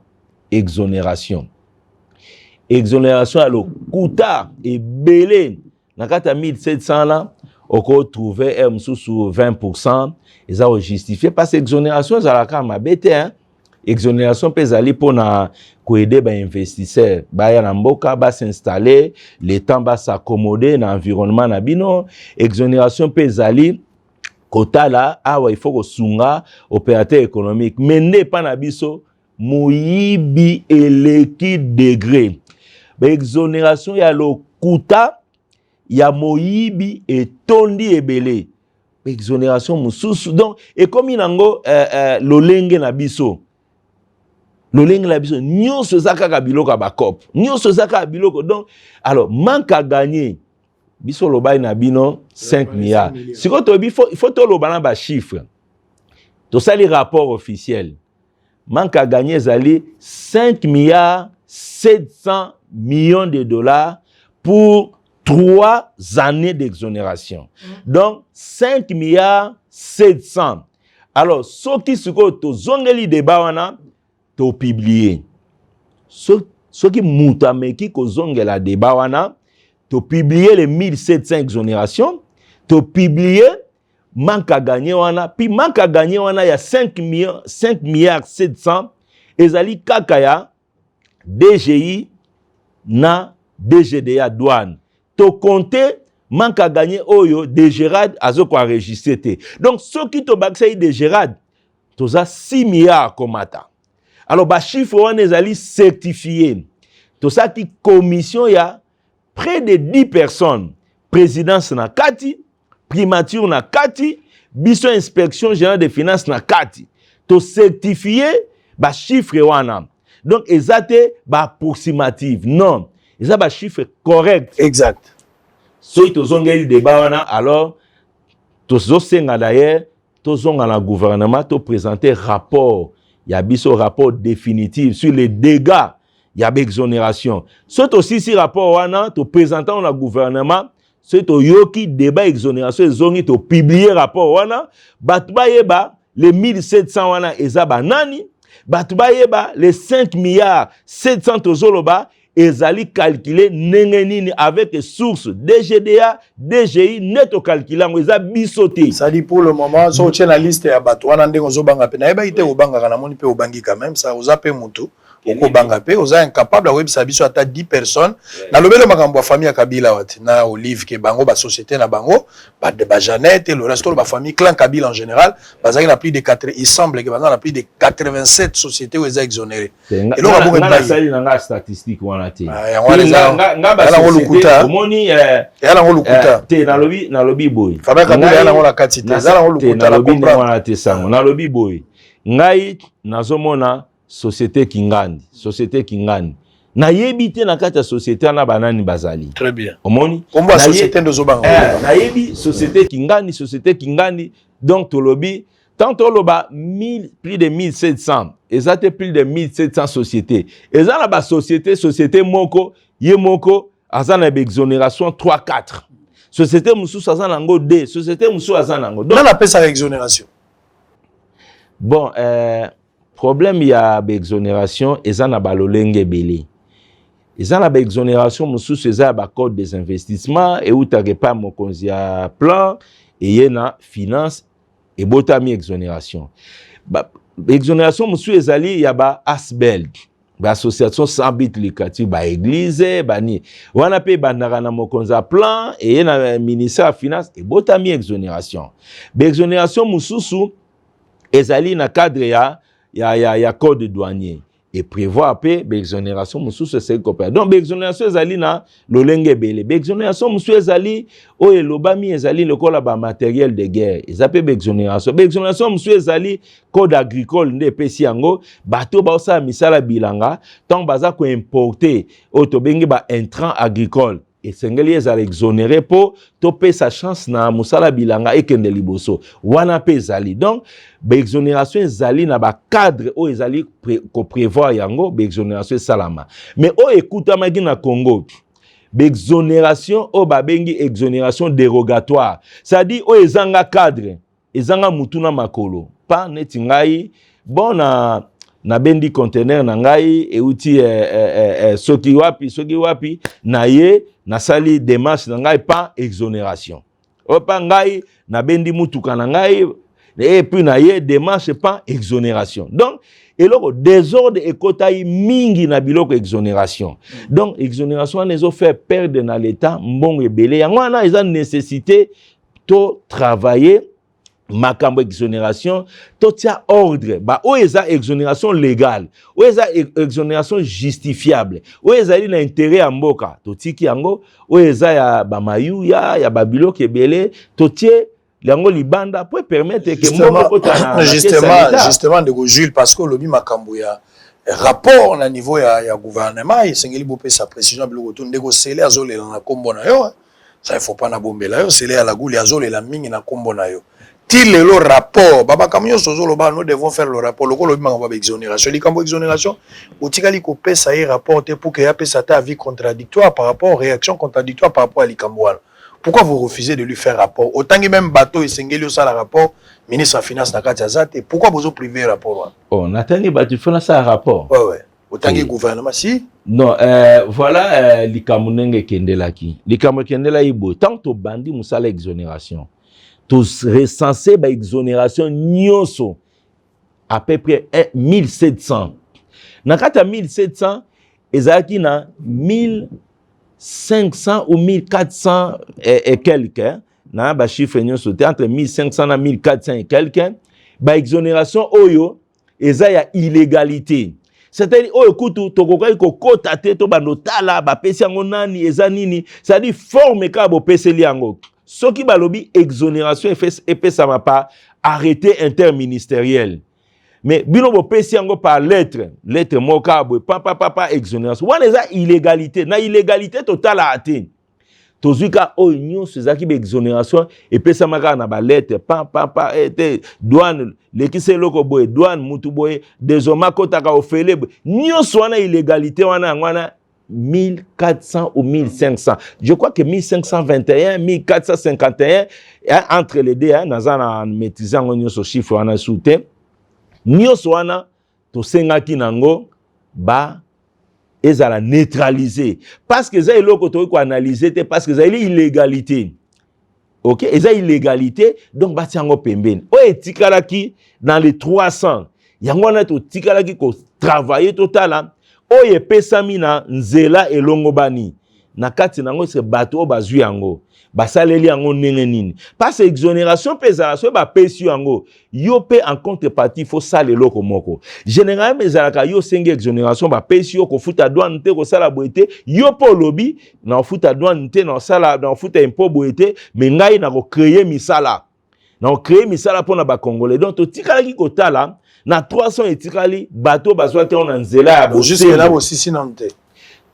exonération. Exonération ya lokuta ebele na kati ya 1700 la, okotrouve r mosusu 20 eza kojustifie, parce que exonération ezalaka mabe te, hein? Exonération mpe ezali mpona koaider bainvestisseur baya na mboka, basinstalle, le temps bas'accommoder na environnement na bino. Exonération mpe ezali kotala awa, il faut kosunga opérateur économique. Mais nde epa na biso moyibi eleki degré, baexonération ya lokuta ya moyibi etondi ebele, exonération mosusu. Donc ekomi nango lolenge na biso, lolenge na biso nyonso eza kaka biloko ya bacope, nyonso eza kaka biloko. Donc alors, manque à gagner, biso olobaki na bino 5 milliards. Sikoyo toyebi, faut toloba na bachiffre. Tosali rapport officiel, manque à gagner ezali 5 milliards 700 millions de dollars pour 3 années d'exonération. Donc 5 milliards 700. Alors soki sikoyo tozongeli débat wana, topublie. Soki moto ameki kozongela débat wana, topublie les 1700 exonération, topublie manque à gagner wana. Puis manque à gagner wana ya 5 millions, 5 milliards 700 ezali kaka ya DGI na DGDA, douane. Tokonte manque à gagner oyo DGRAD azokoenregistre te. Donc soki tobakisaki DGRAD, toza 6 milliards komata. Alors bachiffre wana ezali certifié. Tosalaki commission ya près de 10 personnes, présidence na kati, primature na kati, biso inspection générale des finances na kati, tocertifie bachiffre wana. Donc eza te baapproximative, non, eza bachiffre correct. Exact. Soki tozongeli débat wana, alors tozosenga d'ailleurs tozonga na gouvernement, toprésente rapport ya biso, rapport définitif sur les dégâts ya baexonération. Soki tosilisi rapport wana, toprésente yango na gouvernement. Soki toyoki débat exonération ezongi, topublie rapport wana, bato bayeba les 1700 wana eza banani, bato bayeba les 5 milliards 700 tozoloba ezali calculé ndenge nini, avec source DGDA, DGI nde tocalcule yango, eza biso te. Sadi, pour le moment, so otie na liste ya bato wana, ndenge ozobanga mpe, nayebaki te obangaka, namoni mpe obangi quand même. Ça, oza mpe motu okobanga mpe, oza incapable akoyebisa biso ata 10 personnes. Nalobeli makambo ya famille ya Kabila wa te na Olive, ke bango basociété na bango, baJanet, le reste, bafamille clan Kabila en général, bazalaki na plus de 4, il semble ke baza na plus de 87 société oyo eza exonéré. Eloko abongo, nasali na nga statistique wana te. Yango wana lokuta. Omoni. Eya nango lokuta. Te, nalobi boye. Famille Kabila eya nango na kati te, eza nango lokuta. Nalobi ndenge wana te, sango. Nalobi boye, ngai nazomona société Kingandi, société Kingandi, nayebi te na kati ya société wana banani bazali. Très bien. Omoni. Kombo ya société nde ozobanga. Nayebi société Kingandi, société Kingandi. Donc tolobi, tant toloba plus de 1700, eza te plus de 1700 société, eza na basociété, société moko ye moko aza na baexonération 3, 4, société mosusu aza nango 2, société mosusu aza nango. Donc nani apesaka exonération? Bon, problème ya baexonération eza na balolenge ebele. Eza na baexonération mosusu eza ya bacode des investissements, eutaka epai ya mokonzi ya plan, eye na finance, ebotami exonération. Exonération mosusu ezali ya ba ASBL, baassociation sans but lucratif, baéglise, bani wana mpe ebandaka na mokonzi ya plan, eye na ministère ya finance, ebotami exonération. Baexonération mosusu ezali na cadre ya code douanier, eprévoir mpe baexonération mosusu esengeli kopesa. Donc baexonération ezali na lolenge ebele. Baexonération mosusu ezali oyo elobami, ezali lokola bamatériel de guerre, eza mpe baexonération. Baexonération mosusu ezali code agricole nde epesi yango, bato baosala misala bilanga, ntango baza koimporte oyo tobengi baintrant agricole, esengeli ezala exonéré mpo topesa chance na mosala bilanga ekende liboso. Wana mpe ezali. Donc baexonération ezali na bacadre oyo ezali koprévoir yango, baexonération esalama. Mais oyo ekutamaki na Congo, baexonération oyo babengi exonération dérogatoire, c'est-à-dire oyo ezanga cadre, ezanga mutu na makolo, pa neti ngai, bon, na nabendi conteneur na ngai euti soki wapi, soki wapi, na ye nasali démarche na ngai pa exonération oyo, pa ngai nabendi mutuka na ngai et puis na ye démarche pa exonération. Donc eloko désordre ekotai mingi na biloko exonération. Donc exonération wana ezofaire perdre na l'État mbongo ebele. Yango wana eza nécessité to travailler makambo exonération, totia ordre. Baoyo eza exonération légale, oyo eza exonération justifiable, oyo ezali na intérêt ya mboka, totiki yango. Oyo eza ya bamayuya, ya babiloko ebele, totie yango libanda po permettre ke mboka ekota na Justement, ndeko Jules, parce que olobi makambo ya rapport na niveau ya gouvernement, esengeli bopesa précision ya biloko to. Ndeko Sele azolela na nkombo na yo. Ça, il faut pas nabombela yo. Sele ya Laguli azolela mingi na nkombo na yo. Ti lelo rapport, bamakambo nyonso ozoloba, nous devons faire le rapport, lokola olobi makambo ya baexonération, likambo exonération, otikali kopesa ye rapport te pour ke apesa ata avis contradictoire par rapport, réaction contradictoire par rapport à likambo wana. Pourquoi vous refusez de lui faire rapport? Otangi même bato esengeli osala rapport, ministre ya finance na kati aza te. Pourquoi bozoprive rapport wana? Oh, natangi bato, il faut nasala rapport. Ouais, otangi gouvernement si. Non, voilà, likambo ndenge ekendelaki, likambo ekendelaki boye: tant tobandi mosala exonération, torecense baexonération nyonso, à peu près 1700. Na kati ya 1700, ezalaki na 1500 ou 1400 et quelque, na bachiffre nyonso te, entre 1500 na 1400 et quelque, baexonération oyo eza ya illégalité, c'est-à-dire oyo kutu tokokaki kokota te, tobanda otala bapesi yango nani, eza nini, c'est-à-dire forme kaka bopeseli yango. Soki balobi exonération epesama par arrêté interministériel, Mais bino bopesi yango par lettre, lettre moko kaka boye, papapapa, exonération wana eza illégalité. Na illégalité totalaka te, tozwi kaka oyo nyonso ezalaki baexonération epesama kaka na balettre pa pa pa eh, te douane lekisa eloko boye, douane mutu boye, désormais akotaka ofele boye, nyonso wana illégalité wana. Yango wana 1400 ou 1500, je crois que 1521, 1451, hein, entre les deux, hein, naza na maîtrise yango nyonso, chiffre wana su te. Nyonso wana tosengaki nango ba ezala neutralisé, parce que eza eloko tokoki koanalyse te, parce que ezali illégalité. Ok, eza illégalité, donc batia yango pembeni. Oyo etikalaki dans les 300, yango wana totikalaki kotravaille, totala oyo epesami na nzela elongobani na kati na yango, se bato oyo bazwi yango basaleli yango ndenge nini? Parce exonération mpe ezala, soki bapesi yo yango, yo mpe en contrepartie faut sala eloko moko. Généralement ezalaka yo osengi exonération, bapesi yo kofuta douane te, kosala boye te. Yo mpe olobi: na kofuta douane te, na kosala, na kofuta impôt boye te, mais ngai na kocréer misala, na kocréer misala mpona Bacongolais. Donc totikalaki kotala na 300 etikali, bato bazwaki yango na nzela ya Jusque là bosisi nanu te.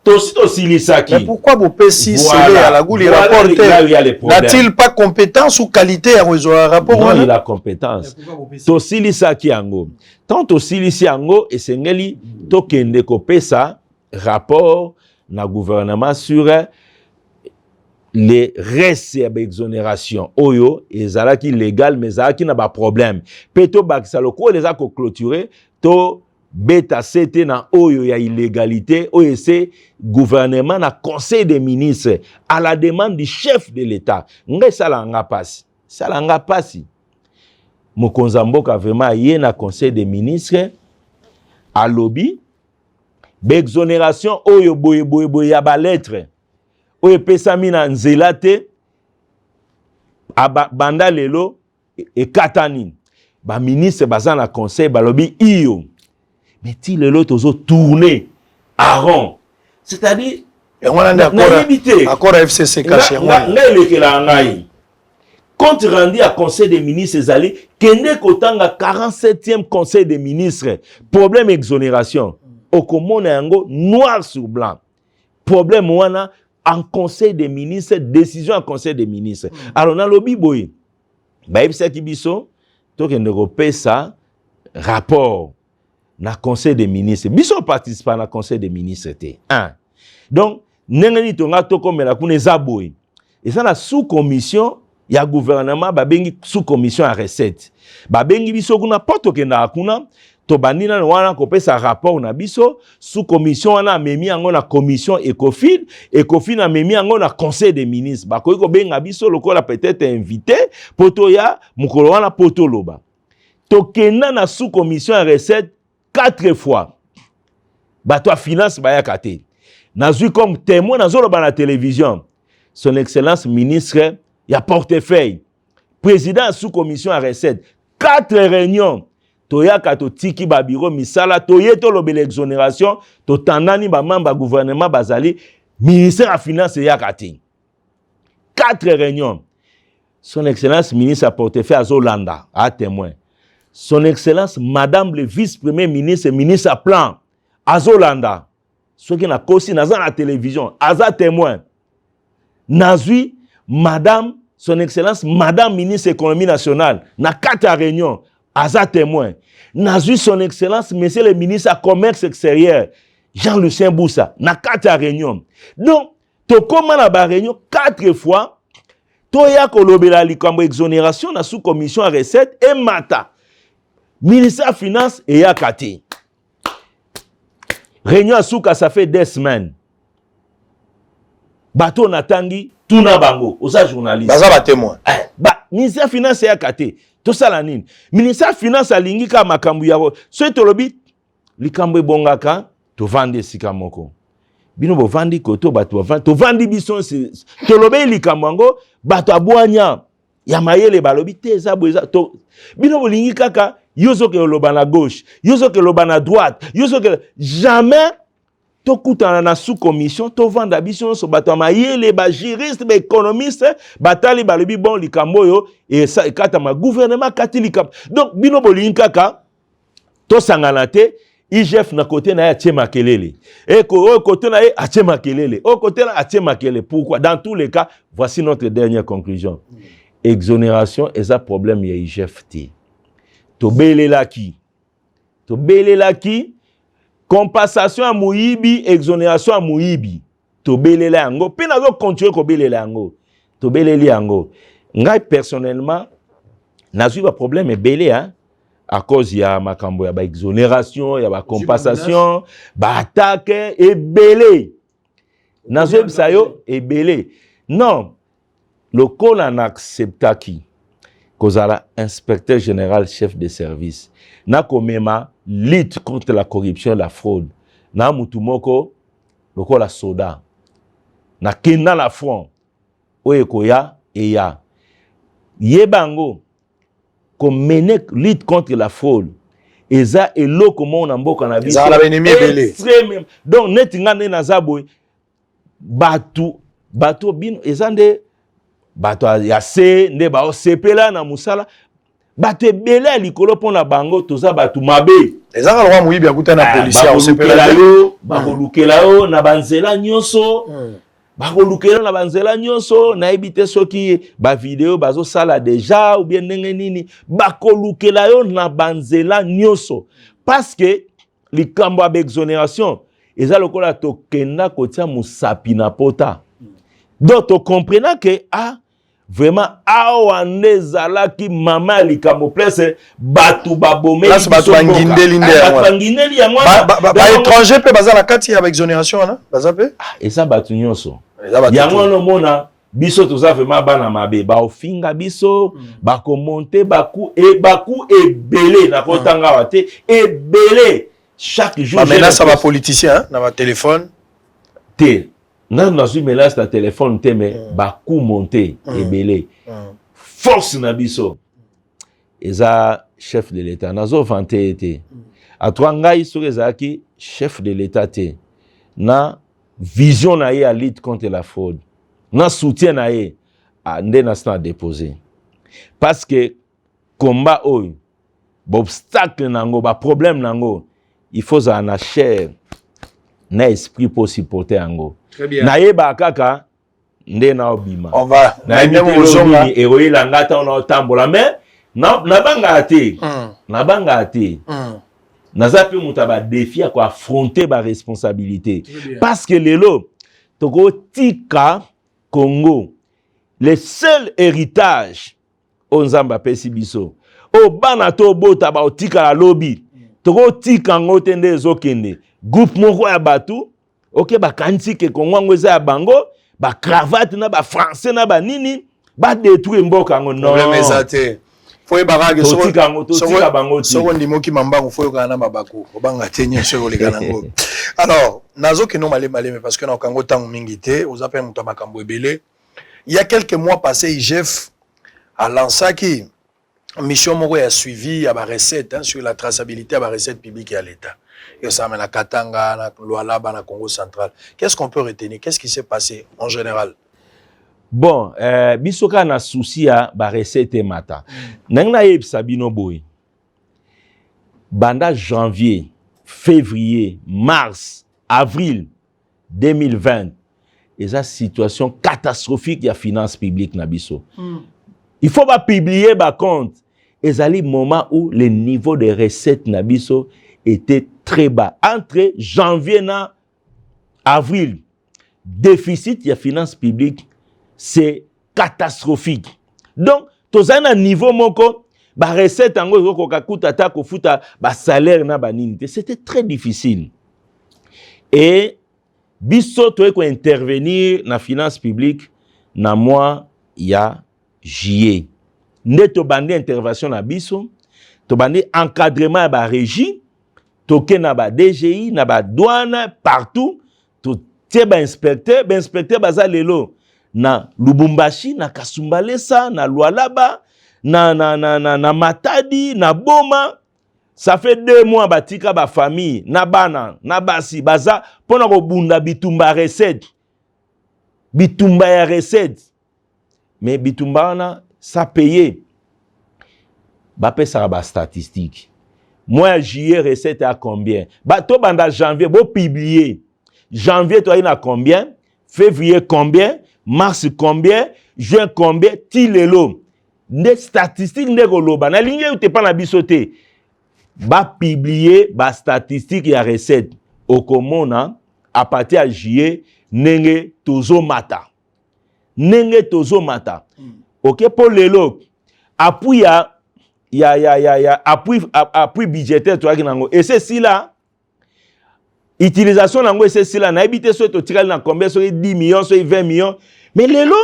Tosi tosilisaki. Mais pourquoi bopesi Sele Yalaghuli rapport te? N'a-t-il pas compétence ou qualité ya kozwa rapport? Non, il a compétence. Tosilisaki yango. Tant tosilisi yango, esengeli tokende kopesa rapport na gouvernement sur les restes ya baexonération oyo ezalaki légal mais ezalaki na baproblème, mpe tobakisa lokola eza koclôturer, to beta sete na oyo ya illégalité oyo ese gouvernement na conseil des ministres à la demande du chef de l'État. Ngai esalaka nga mpasi, esalaka nga mpasi. Mokonzi ya mboka vraiment aye na conseil des ministres, alobi baexonération oyo boye boye boye ya balettre oyo epesami na nzela te, banda lelo ekatani. Baministre baza na conseil, balobi iyo, mais ti lelo tozotourner en rond, c'est-à-dire Yango wana nde nayebi te. Accord ya FCC CACH, yango wana. Ngai elekelaka ngai compte rendu ya conseil des ministres ezali, kende kotanga 47e conseil des ministres, problème exonération, okomona yango noir sur blanc. Problème wana en conseil des ministres, décision en conseil des ministres. Alors nalobi boye, bayebisaki biso tokende kopesa rapport na conseil des ministres. Biso participa na conseil des ministres te. Un, donc ndenge nini tonga tokomela kuna? Eza boye, eza na sous commission ya gouvernement, babengi sous commission ya recette, babengi biso kuna mpo tokendaka kuna. Tobandi nano wana kopesa rapport na biso. Sous commission wana amemi yango na commission Ecofin, Ecofin amemi yango na conseil des ministres. Bakoki kobenga biso lokola peut-être invité mpo toya mokolo wana mpo toloba. Tokenda na sous commission ya recette quatre fois, bato ya finance bayaka te. Nazwi comme témoin, nazoloba na télévision, son excellence ministre ya portefeuille, président ya sous commission ya recette. Quatre réunions toyaka, totiki babiro misala, toye tolobela exonération, totandani, bamembre ya gouvernement bazali, ministère ya finance eyaka te. Quatre réunions, son excellence ministre ya portefeuille azolanda, a témoin, son excellence madame le vice premier ministre, ministre ya plan, azolanda. Soki nakosi, naza na télévision, aza témoin. Nazwi madame, son excellence madame ministre économie nationale na kati ya réunion, aza témoin. Nazwi son excellence monsieur le ministre ya commerce extérieur, Jean-Lucien Bussa, na kati ya réunion. Donc tokóma na baréunion quatre fois, toya kolobela likambo exonération na sous commission ya recette, emata ministère ya finance eyaka te. Réunion ya suka, ça fait 2 semaines. Bato natangi, tuna bango, oza journaliste. Baza batémoin. Eh, ba ministère ya finance eyaka te. Tosala nini? Ministère ya finance alingi kaka makambo ya soki tolobi likambo ebongaka, tovandi esika moko, bino bovandi koto, bato bavandi, tovandi biso, tolobeli likambo yango, bato abwanya ya mayele balobi te eza boye, eza to. Bino bolingi kaka yo soki oloba na gauche, yo soki oloba na droite, yo soki jamais tokutana na sous commission, tovanda biso nyonso, bato ya mayele, bajuriste, baéconomiste, batali, balobi bon, likambo oyo ekatama, gouvernement akati likambo. Donc bino bolingi kaka Tosangana te. IGF na côté na ye atie makelele, oyo côté na ye atie makelele, oyo côté na atie makelele. Pourquoi? Dans tous les cas, voici notre dernière conclusion. Exonération eza problème ya IGF te. Tobelelaki, tobelelaki compensation ya moyibi, exonération ya moyibi, tobelela yango mpe nazocontinue kobelela yango. Tobeleli yango. Ngai personnellement nazwi baproblème ebele, hein? À cause ya makambo ya baexonération, ya bacompensation, baattaque ebele. Nazoyebisa yo, ebele. Non, lokola naacceptaki kozala inspecteur général chef de service, nakomema lutte contre la corruption et la fraude na mutu moko lokola soda, nakenda na front. Oyo ekoya eya, yeba yango, komene lutte contre la fraude eza eloko moko na mboka na biso. Donc neti nga nde naza boye, bato bino eza nde bato ya se nde baosepela na mosala. Bato ebele ya likolo, mpo na bango toza bato mabe. Ezaka lokwa moyibi akuta na policier. Akolukela yo, bakolukela yo na banzela nyonso, bakolukela na banzela nyonso. Nayebi te soki bavideo bazosala déjà ou bien ndenge nini. Bakolukela yo na banzela nyonso, parce que likambo ya baexonération eza lokola tokenda kotia mosapi na pota. Donc tocomprena ke, ah, vraiment, awa nde ezalaki mama ya likambo, place bato babomeli. Bato bangindeli nde. Bangindeli yango. Baétranger mpe baza na kati ya baexonération wana, baza mpe. Eza bato nyonso. Yango wana omona biso toza vraiment bana mabe. Baofinga biso, bakomonte baku e baku ebele, nakotanga awa te, ebele chaque jour. Bamenace ya bapoliticien na batelefone? Te, nanu nazwi menace na telefone te, mais bacoup monté ebele. Force na biso eza chef de l'État. Nazovante ye te. Atwa ngai, soki ezalaki chef de l'État te na vision na ye ya lutte contre la fraude, na soutien na ye, nde nasi na déposé, parce que combat oyo, baobstacle nango, baproblème nango, il faut ozala na chair na esprit mpo supporter yango. Nayebaka kaka nde naobima, nayebi te nini ekoyela nga ntango naotambola, mais nabangaka te, nabangaka te. Naza mpe moto ya badéfi, ya koaffronter baresponsabilité, parce que lelo tokotika Congo, le seul héritage oyo Nzambe apesi biso, oyo bana tobota baotikala lobi, tokotika yango te. Nde ezokende groupe moko ya bato oke bakanisi ke Kongo yango eza ya bango, bacravate na bafrançais na banini, badétruire mboka yango. Non, eza te. Fo oyebaka ke totika yango, totika bango te. Soki ondimi okima mbangu, fo oyokana na mabaku, obanga te, nyonso ekoleka nango. Alors nazokende malemi malemi, parce que nakokango ntango mingi te, oza mpe moto ya makambo ebele. Il y a quelques mois passé, IGF alansaki mission moko ya suivi ya barecette, hein, sur la traçabilité ya barecette publique ya l'État esalama na Katanga, na Lualaba, na Congo Central. Qu'est-ce qu'on peut retenir? Qu'est-ce qui s'est passé en général? Bon, biso kaka na souci ya barecette emata. Ndenge nayebisa bino boye, banda janvier, février, mars, avril 2020, eza situation catastrophique ya finance publique na biso. Il faut bapublier bacompte. Ezali moment où le niveau de recette na biso était très bas. Entre janvier na avril, déficit ya finance publique, c'est catastrophique. Donc tozali na niveau moko barecette yango ezokoka kuta ata kofuta basalaire na banini te. C'était très difficile et biso toyei kointervenir na finance publique na mois ya juillet. Nde tobandi intervention na biso, tobandi encadrement ya barégie, toke na ba DGI, na badouane, partout, totie bainspecteur. Bainspecteur baza lelo na Lubumbashi, na Kasumbalesa, na Lualaba, na Matadi, na Boma. Ça fait 2 mois batika bafamille na bana na basi, baza mpona kobunda bitumba recette, bitumba ya recette. Mais bitumba wana ça paye. Bapesaka bastatistique. Mois ya juillet, recette ya combien? Ba tobanda janvier, bopublier janvier toyaki na combien, février combien, mars combien, juin combien, ti lelo. Nde statistique nde koloba nalingi ete mpa na biso te. Bapublier bastatistique ya recette, okomona à partir ya juillet ndenge tozomata, ndenge tozomata. Ok, mpo lelo appui ya appui budgétaire toyaki nango ese esila, utilisation nango ese esila. Nayebi te soki totikali na combien, soki 10 millions, soki 20 millions, mais lelo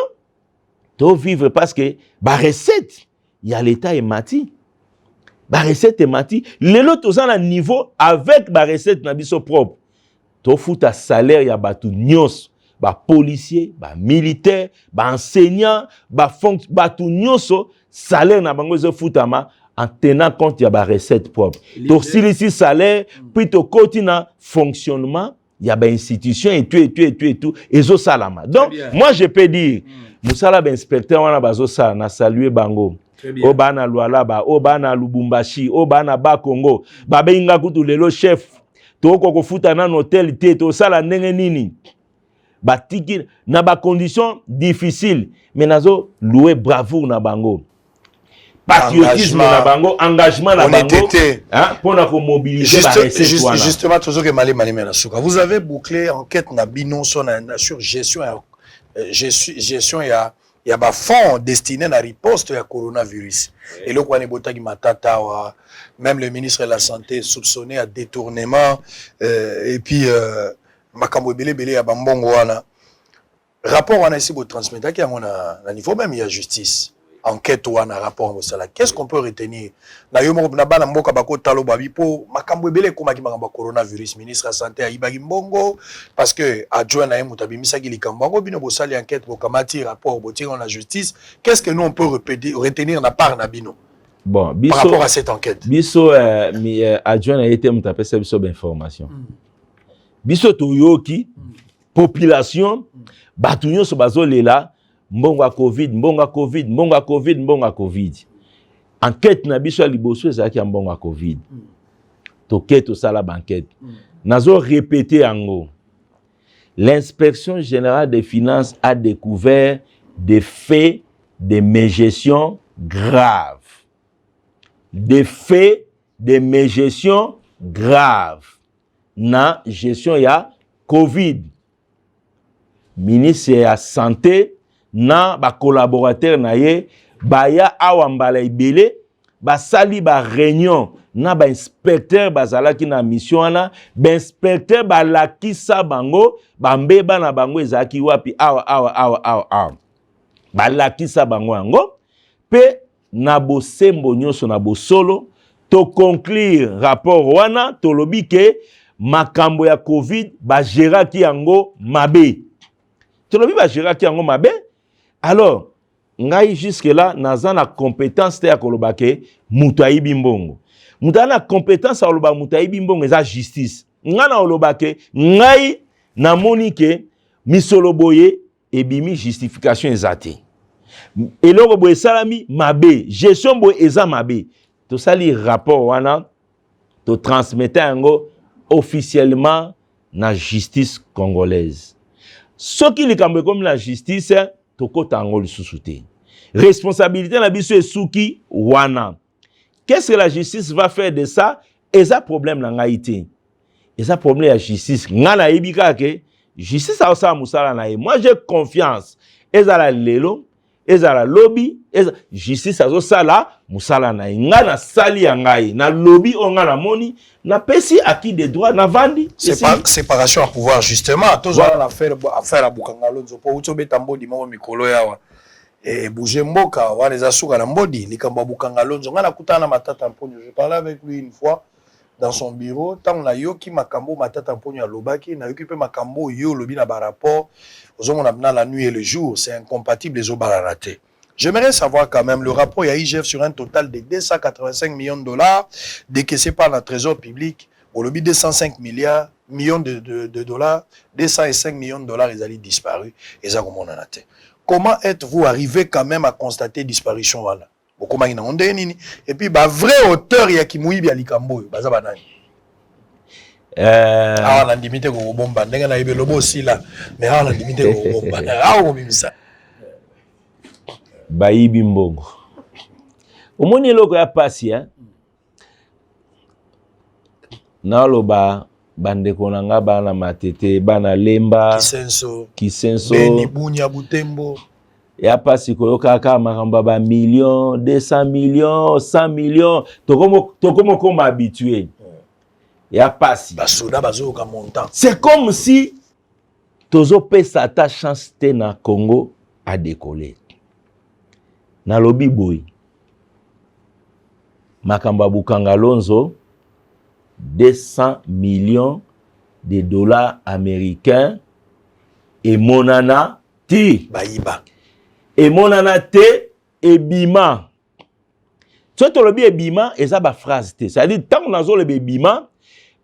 tovivre parce que barecette ya l'État emati, barecette emati. Lelo toza na niveau avec barecette na biso propre, tofuta salaire ya bato nyonso, bapolicier, bamilitaire, baenseignant, bato nyonso, salaire na bango ezofutama en tenant compte ya barecette propre. Tosilisi salaire, puis tokoti na fonctionnement ya bainstitution et tout et tout et tout et tout ezosalama. Donc moi je peux dire mosala bainspecteur wana bazosala, na salue bango. Oyo baa na Lualaba, oyo baa na Lubumbashi, oyo baa na Bakongo, babengi kutu lelo: "Chef, tokoka kofuta nano hotel te, tosala ndenge nini?" Batiki na bacondition difficile, mais nazo louer bravoure na bango, patriotisme na bango, engagement na bango mpona komobiliser barecette wana. Justement, tozoke malema na suka. Vous avez bouclé enquête na bino so na sur gestion ya bafonds destiné na riposte ya coronavirus. Eloko wana ebotaki matata awa, même le ministre de la Santé soupçonné ya détournement et puis makambo ebele ebele ya bambongo wana. Rapport wana esi botransmetaki yango na niveau même ya justice? Enquête wana, rapport bosala, qu'est-ce qu'on peut retenir na yo moko, na bana mboka bakotala babi? Mpo makambo ebele ekomaki, makambo ya coronavirus, ministre ya Santé ayibaki mbongo parce que adjoint na ye moto abimisaki likambo yango. Bino bosali enquête, bokamati rapport, botiaki na justice. Qu'est-ce que nous on peut retenir na part na bino Bon, biso, par rapport à cette enquête? Biso adjoint na ye te moto apesa biso bainformation. Biso toyoki population, bato nyonso bazolela mbongo ya Covid, mbongo ya Covid, mbongo ya Covid, mbongo ya Covid. Enquête na biso ya liboso ezalaki ya mbongo ya Covid. Toke tosala baenquête. Nazo répéter yango: l'Inspection générale des finances a découvert des faits de mégestion graves, des faits de mégestion grave na gestion ya Covid. Ministre ya Santé na bacollaborateur na ye baya awa mbala ebele, basali baréunion na bainspecteur bazalaki na mission wana. Bainspecteur balakisa bango bambeba na bango ezalaki wapi, awa, awa, awa, awa, awa. Balakisa bango yango mpe na bosembo nyonso, na bosolo, toconclure rapport wana. Tolobi ke makambo ya Covid bagéraki yango mabe. Tolobi bagéraki yango mabe. Alors ngai jusque là naza na compétence te ya koloba ke moto ayibi mbongo. Moto aza na compétence ya koloba moto ayibi mbongo eza justice. Ngai na koloba ke ngai namoni ke misolo boye ebimi, justification eza te, eloko boye esalami mabe, gestion boye eza mabe. Tosali rapport wana, totransmete yango officiellement na justice congolaise. Soki likambo ekomi na justice, tokɔta yango lisusu te. Responsabilité na biso esuki wana. Qu'est-ce que la justice va faire de ça, eza problème na ngai te, eza problème ya justice. Ngai nayebi kaka ke justice aosala mosala na ye. Moi j'ai confiance, ezala lelo, ezala lobi, eza justice azosala mosala na ye. Ngai nasali ya ngai, nalobi oyo ngai namoni, napesi acquis de droit, navandi. Séparation ya pouvoir, justement, tozwala na affaire ya Bukanga Lonzo, mpo uti obeta mbodi moko mikolo yawa ebouge mboka wana, eza suka na mbodi. Likambo ya Bukanga Lonzo, ngai nakutana na Matata Mponyo, je parlais avec lui une fois dans son bureau. Ntango nayoki makambo Matata Mponyo alobaki, nayoki mpe makambo oyo olobi na barapport, ozomona na la nuit et le jour, c'est incompatible, ezobalana te. J'aimerais savoir quand même le rapport ya IGF sur un total de 285 millions de dollars décaissés par le Trésor public. Olobi 205 milliards, millions de dollars, 205 millions de dollars, ils allaient disparu. Et ça, comment on a. Comment êtes-vous arrivé quand même à constater disparition? Voilà. Bokomaki nango ndenge nini? Et puis ba vrai auteur ya kimoyibi ya likambo oyo baza banani? Awa nandimi te kokobomba ndenge nayebi eloba osila, mais awa nandimi te kokobomba, awa okobimisa. Bayibi mbongo, omoni eloko ya pasi, eh? Naloba bandeko na nga bana Matete, bana Lemba, Kisenso, Kisenso, Beni, Bunia, Butembo. Ya mpasi koyoka kaka makambo ya bamillion, 200 million, 100 million. Tokomokoma habitué ya pasi. Basoda bazoyoka montant. C'est comme si tozopesa ata chance te na Congo adécoller. Nalobi boye, makambo ya Bukanga Lonzo, 200 millions de dollars américains emonana te. Bayiba. Emonana te, ebima. Soki tolobi ebima, eza baphrase te. C'est-à-dire, ntango nazoloba ebima,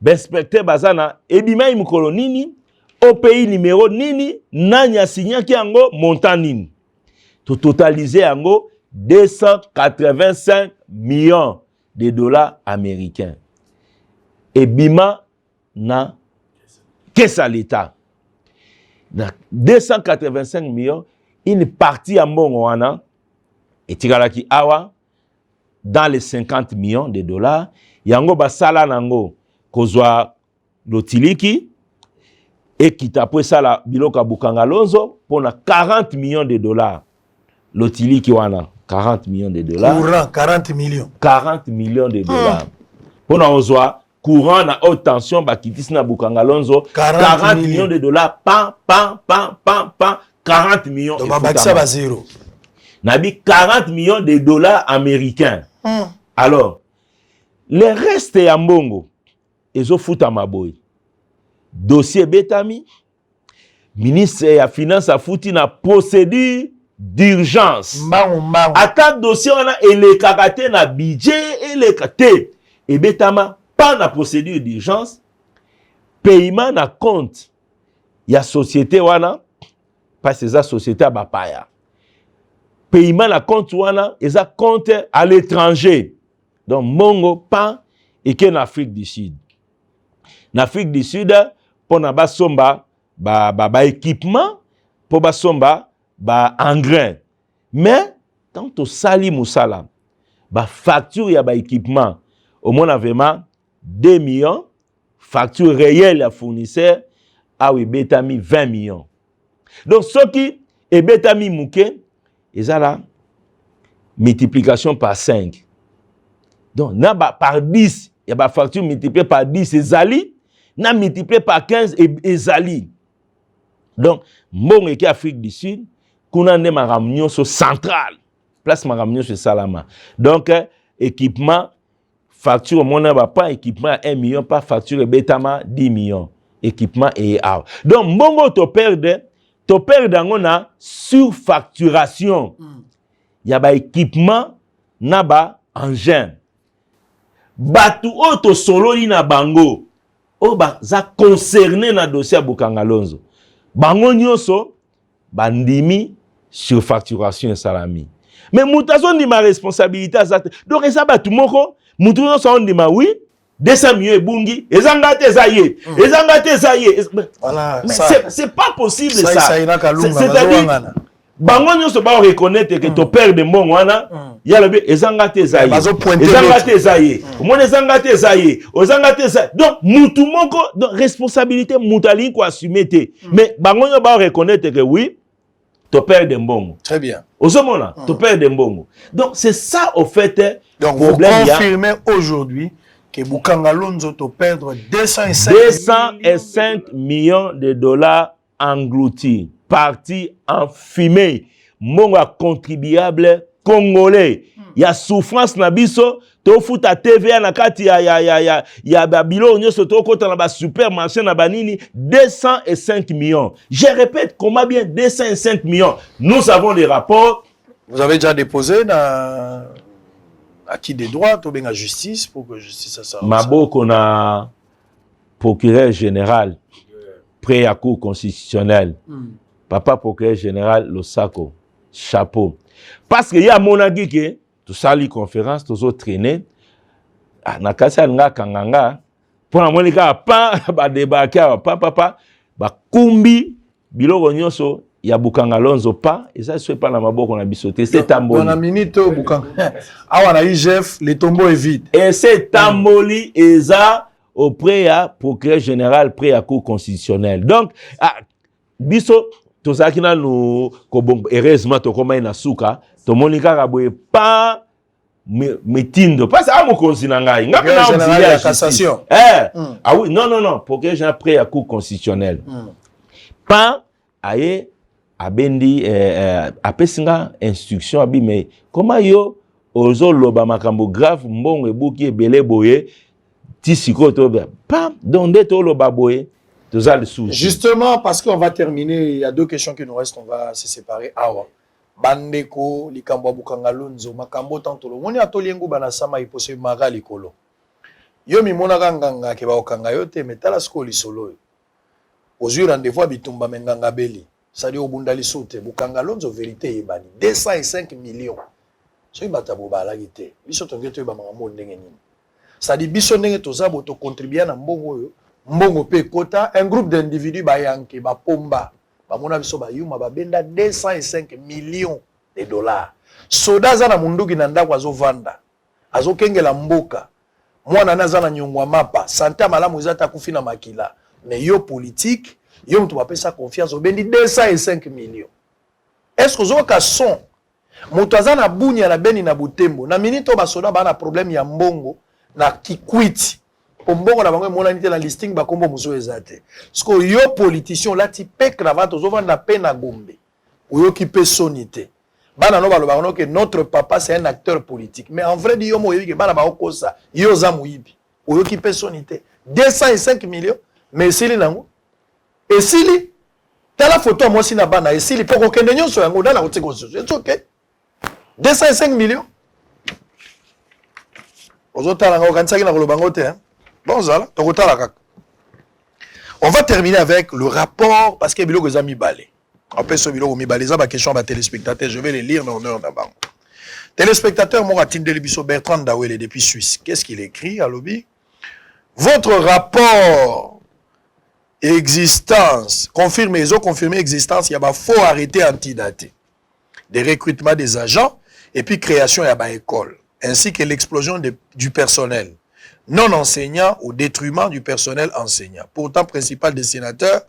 bainspecteur baza na ebima ye mokolo nini, OPI numéro nini, nani asignaki yango, montant nini. Tototalize yango 285 millions de dollars américains ebima na caisse ya l'État. Na 285 millions, une partie ya mbongo wana etikalaki awa dans les 50 millions de dollars. Yango basala nango kozwa lotiliki ekita po esala biloko ya Bukanga Lonzo mpona 40 millions de dollars. Lotiliki wana 40 millions de dollars. Courant 40 millions. 40 millions de dollars mpona kozwa courant na haute tension bakitisi na Bukanga Lonzo. 40 40 millions de dollars, pan pan pan pan pan, 40 millions. Donc babakisa ba zéro. Nabi 40 millions de dollars américains. Alors le reste ya mbongo ezofutama boye: dossier ebetami, ministre ya finance afuti na procédure d'urgence. Mbangu mbangu. Ata dossier wana elekaka te na budget, eleka te, ebetama pa na procédure d'urgence, paiement na compte ya société wana, parce eza société ya bapaya. Paiement na compte wana eza compte à l'étranger. Donc mbongo pan eke na Afrique du Sud. Na Afrique du Sud mpona basomba baéquipement, ba mpo basomba baengrais. Mais tant tosali mosala, bafacture ya baéquipement, omona vraiment 2 millions facture réelle ya fournisseur, awa ebetami 20 millions. Donc soki ebetami moke, eza la multiplication par 5, donc na ba, par 10 ya bafacture multiplié par 10 ezali na multiplié par 15 ezali. Donc mbongo eke Afrique du Sud, kuna nde makambo nyonso centrale, place makambo nyonso esalama. Donc équipement, facture omona bapa équipement ya 1 million, pa facture ebetama 10 millions, équipement eye awa. Donc mbongo oyo toperdre, toperdre yango na surfacturation ya baéquipement na baengin. Bato oyo tosololi na bango, oyo baza concerné na dossier ya Bukanga Lonzo, bango nyonso bandimi surfacturation esalami, mais moto azondima responsabilité aza te. Donc eza bato moko, moto nyonso aondima: oui, 200 millions ebungi, eza nga te, eza ye, eza nga te, eza ye. Voilà, Mais ça. c'est pas possible. Ça, ça ça, ina Kalunga, C'est-à-dire bazowangana. Bango nyonso baoreconnaître ke toperdre mbongo wana. Ye alobi eza nga te, eza ye. Bazopointe Eza nga l'autre. te, eza ye. Omoni, eza nga te, eza ye, eza nga te, eza. Donc mutu moko, donc responsabilité mutu alingi koassume te, mais bango nyonso baoreconnaître ke oui, toperdre mbongo. Très bien. Ozomona, toperdre mbongo. Donc c'est ça au fait. Donc vous Problème ya confirmez aujourd'hui que Bukanga Lonzo to perdre 205 205 millions de dollars engloutis, partis en fumée. Mbongo ya contribuable congolais, ya souffrance na biso, tofuta TVA na kati ya babiloko nyonso tokota na basupermarché na banini. 205 millions, je répète, comment bien, 205 millions. Nous avons des rapports. Vous avez déjà déposé na acquis des droits to benga justice pour que justice ça Maboko na procureur général près ya Cour constitutionnelle. Papa procureur général, losako, chapeau, parce que ye amonaki ke Tosali conférence, tozotraîne. Ah, na kasi alinga akanga nga mpo namoni kaka pa badebake awa, pa papa bakumbi biloko nyonso ya Bukanga Lonzo, pa eza so epa na maboko na biso te, se etamboli. Na minute oyo, Bukanga awa na IGF, le tombeau est vide. Ese etamboli, eza auprès ya procureur général, près ya Cour constitutionnelle. Donc, ah, biso tozalaki nanu kobonga. Heureusement tokomai na suka, tomoni kaka boye pa mitindo, parce que mokonzi na ngai, nga mpe na ya cassation. Eh, ah oui, non, non, non, procureur général près ya Cour constitutionnelle. Pa aye abendi, apesi nga instruction, abi: "Mais comment yo ozoloba makambo grave, mbongo ebuki ebele boye, ti sikoyo tobe pa?" Donc nde toloba boye, toza lisusu. Justement, parce qu'on va terminer, il y a deux questions qui nous restent, on va se séparer awa. Bandeko, likambo ya Bukanga Lonzo, makambo tantolo moni atoli nguba na sama ipose maka likolo. Yo mimonaka nganga ke bakokanga yo te, me tala sikoyo lisolo oyo. Ozwi rendez-vous ya bitumba, me nganga beli, c'est-à-dire obunda liso te. Bukanga Lonzo, vérité eyebani, 205 millions. Soki bato ya balaki te, biso tonge toyeba makambo ndenge nini? C'est-à-dire biso ndenge toza bo, tocontribua na mbongo oyo, mbongo mpe ekota. Un groupe d'individus bayanke bapomba, bamona biso bayuma, babenda 205 millions de dollars. Soda aza na munduki na ndako, azovanda, azokengela mboka, mwana ne aza na nyongo ya mapa, sante ya malamu eza te, akufi na makila. Mais yo politique, yo moto bapesa confiance, obendi 205 millions. Est ce que ozoyoka son? Moto aza na Bunia, na Beni, na Butembo, na minute oyo basoda baa na problème ya mbongo na Kikwiti, po mbongo na bango emonani te na listing, bakombo mosusu eza te. Sikoyo yo politicien, olati mpe cravate, ozovanda mpe na Gombe, oyoki mpe soni te? Bana no balobaka no ke notre papa, c'est un acteur politique, mais en vrai di, yo mo oyebi ke bana baokosa yo, oza moyibi. Oyoki mpe soni te? 205 millions, mais esili nango, esili. Tala foto ya mwasi na bana, esili mpo kokende nyonso yango ndana kotika osusu. It's okay, 205 millions. Ozotala nga, okanisaki na koloba ngo te. Bon, zala, tokotala kaka. On va terminer avec le rapport, parce que biloko eza mibale. Apesa biloko mibale, eza baquestion ya batéléspectateur. Je vais les lire na honneur na bango. Téléspectateur moko atindeli biso, Bertrand Dawele depuis Suisse. Qu'est-ce qu'il écrit? Alobi: "Votre rapport existence confirme, ezoconfirme existence ya bafaux arrêté antidaté de recrutement des agents et puis création ya baécole, ainsi que l'explosion du personnel non enseignant au détriment du personnel enseignant, pourtant principal destinateur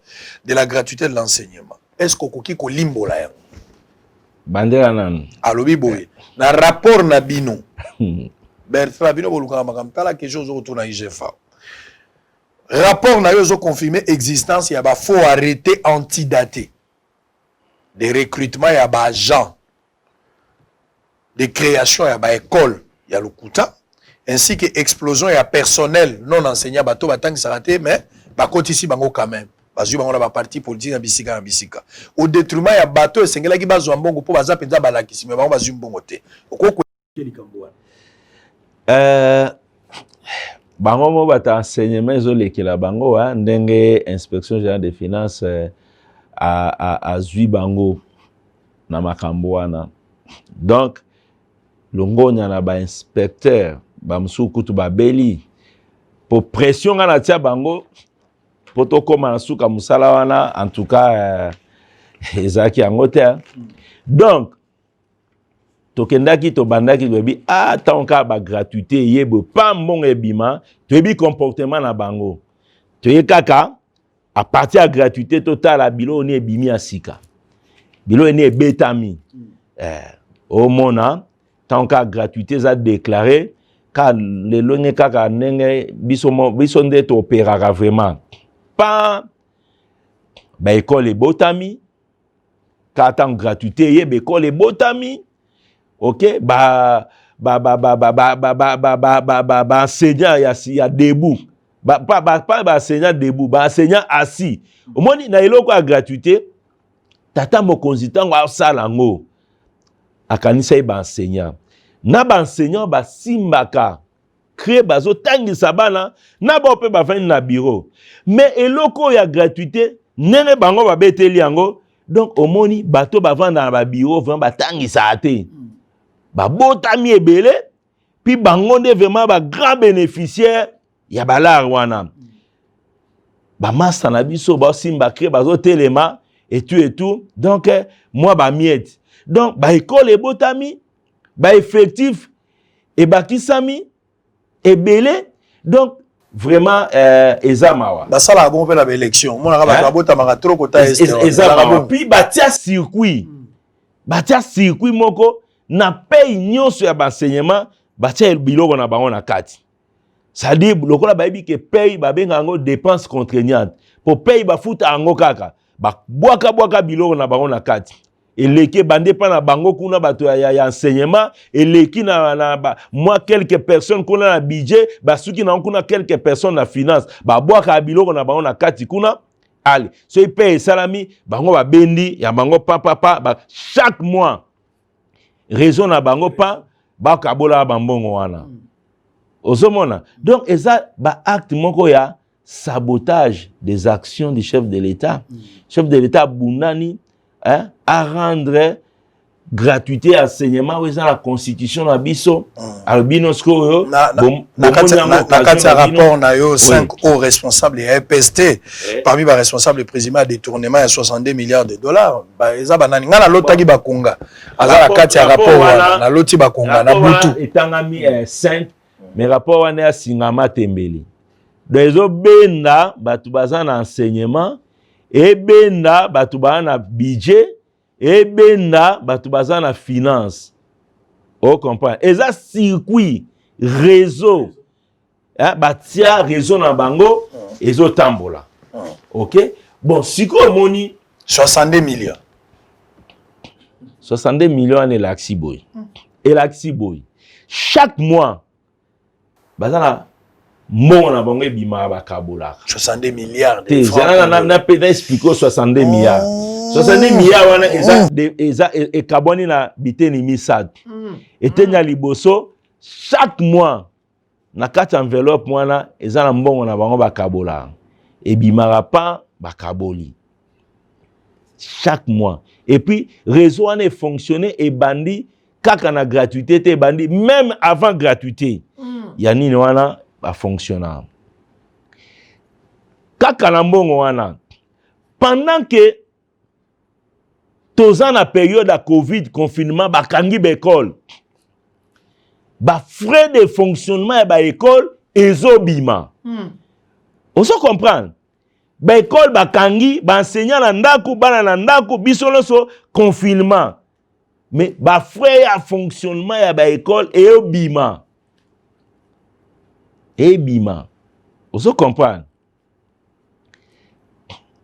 de la gratuité de l'enseignement." Est-ce qu'okoki kolimbola yango? Bandela nanu. Alobi boye na rapport na bino. Bertrand, bino bolukaka makambo. Tala question ozokotuna IGF. Rapport na yo ezoconfirme existence ya bafaux arrêté antidaté de recrutement ya baagent, de création ya baécole ya lokuta, ainsi que explosion ya personnel non enseignant, bato batangisaka te, mais bakotisi bango quand même, bazwi bango na baparti politique, na bisika na bisika, au détriment ya bato esengelaki bazwa mbongo mpo baza mpenza balakisi, me bango bazwi mbongo te. Okoki likambo wana? Bango mo bato enseignement ezolekela bango ndenge Inspection générale des finances azwi bango na makambo wana. Donc longonya na bainspecteur, bamosusu kutu babeli po pression nga natia bango mpo tokóma na suka mosala wana. En tout cas, ezalaki yango te. Donc tokendaki, tobandaki, toyebi, ah, ntango kaka bagratuité eyebe pa mbongo ebima, toyebi comportement na bango. Toye kaka à partir ya gratuité, totala biloko ni ebimi ya sika, biloko ni ebetami. Omona ntango kaka gratuité eza déclaré, ka lelo nge kaka ndenge biso, biso nde toopéraka vraiment pa baekole ebotami kaka ntango gratuité eyeba, ekole ebotami. Ok, ba ba ba ba ba ba ba ba ba ba ba ba ba enseignant ya debout, ba pa ba pa ba enseignant debout, ba enseignant assis. Omoni na eloko ya gratuité, tata mokonzi ntango asala yango, akanisa ye baenseignant na baenseignant basimbaka craie, bazotangisa bana na bao mpe bafandi na bureau. Mais eloko oyo ya gratuité, ndenge bango babeteli yango, donc omoni bato bavanda na babureau, vraiment batangisaka te. Babotami ebele, puis bango nde vraiment ba grand bénéficiaire ya balare wana. Bamasta na biso baosimba cre, bazotelema et tout et tout. Donc mwa bamiete. Donc baekole ebotami, baeffectif ebakisami ebele. Donc vraiment eza mawa. Basalaka bongo mpe na baélection, omonaka bato babotamaka trop kota. Eza mawa. Puis batia circuit, batia circuit moko na paye nyonso ya baenseignement, batia biloko na bango na kati. C'est-à-dire lokola bayebi ke paye, babenga yango dépense contraignante, po paye bafuta yango kaka, babwakabwaka biloko na bango na kati. Eleki, ebandi epa na bango kuna, bato ya enseignement, eleki na ba, mwa quelques personnes kuna na budget, basuki na bango kuna, quelques personnes na finance, babwakaka biloko na bango na kati kuna. Ale soki mpe esalami, bango babendi ya bango papapa ba, chaque mois réseau na bango pa bakabolaka bambongo wana. Ozomona, donc eza baacte moko ya sabotage des actions du chef de l'État. Chef de l'État abundani, hein, à rendre gratuité enseignement oyo eza na constitution na biso. Alors bino sikoyo Na kati ya rapport na yo, 5 hauts responsables ya EPST, parmi baresponsable présumé ya détournement ya 62 milliards de dollars, eza banani? Ngai nalotaki Bakonga aza na kati ya rapport wana. Naloti Bakonga na butu. Etangami 5, mais rapport wana ya singama tembeli. Donc ezobenda bato baza na enseignement, ebenda bato baza na budget, ebenda bato baza na finance. Ocomprendre, eza circuit, réseau, batia réseau na bango ezotambola. Ok, bon, sikoyo omoni 62 millions. 62 millions wana elakisi boye, elakisi boye: chaque mois baza na mbongo na bango ebimaka, bakabolaka. 62 milliards. Te, zala na na explique. 62 milliards, 62 milliards wana eza ekabwani na biteni misato. Eteni ya liboso, chaque mois na kati ya enveloppe wana eza na mbongo na bango bakabolaka, ebimaka pa bakaboli chaque mois. Et puis réseau wana efonctionne, ebandi kaka na gratuité te, ebandi même avant gratuité. Ya nini wana bafonctionnaka kaka na mbongo wana pendant que toza na période ya Covid, confinement, bakangi baekole, bafrais de fonctionnement ya baekole ezobima. Ozo comprendre, baekole bakangi, baenseignant na ndako, bana na ndako, biso nyonso confinement, mais bafrais ya fonctionnement ya baekole eyobima, ebima. Ozo comprendre,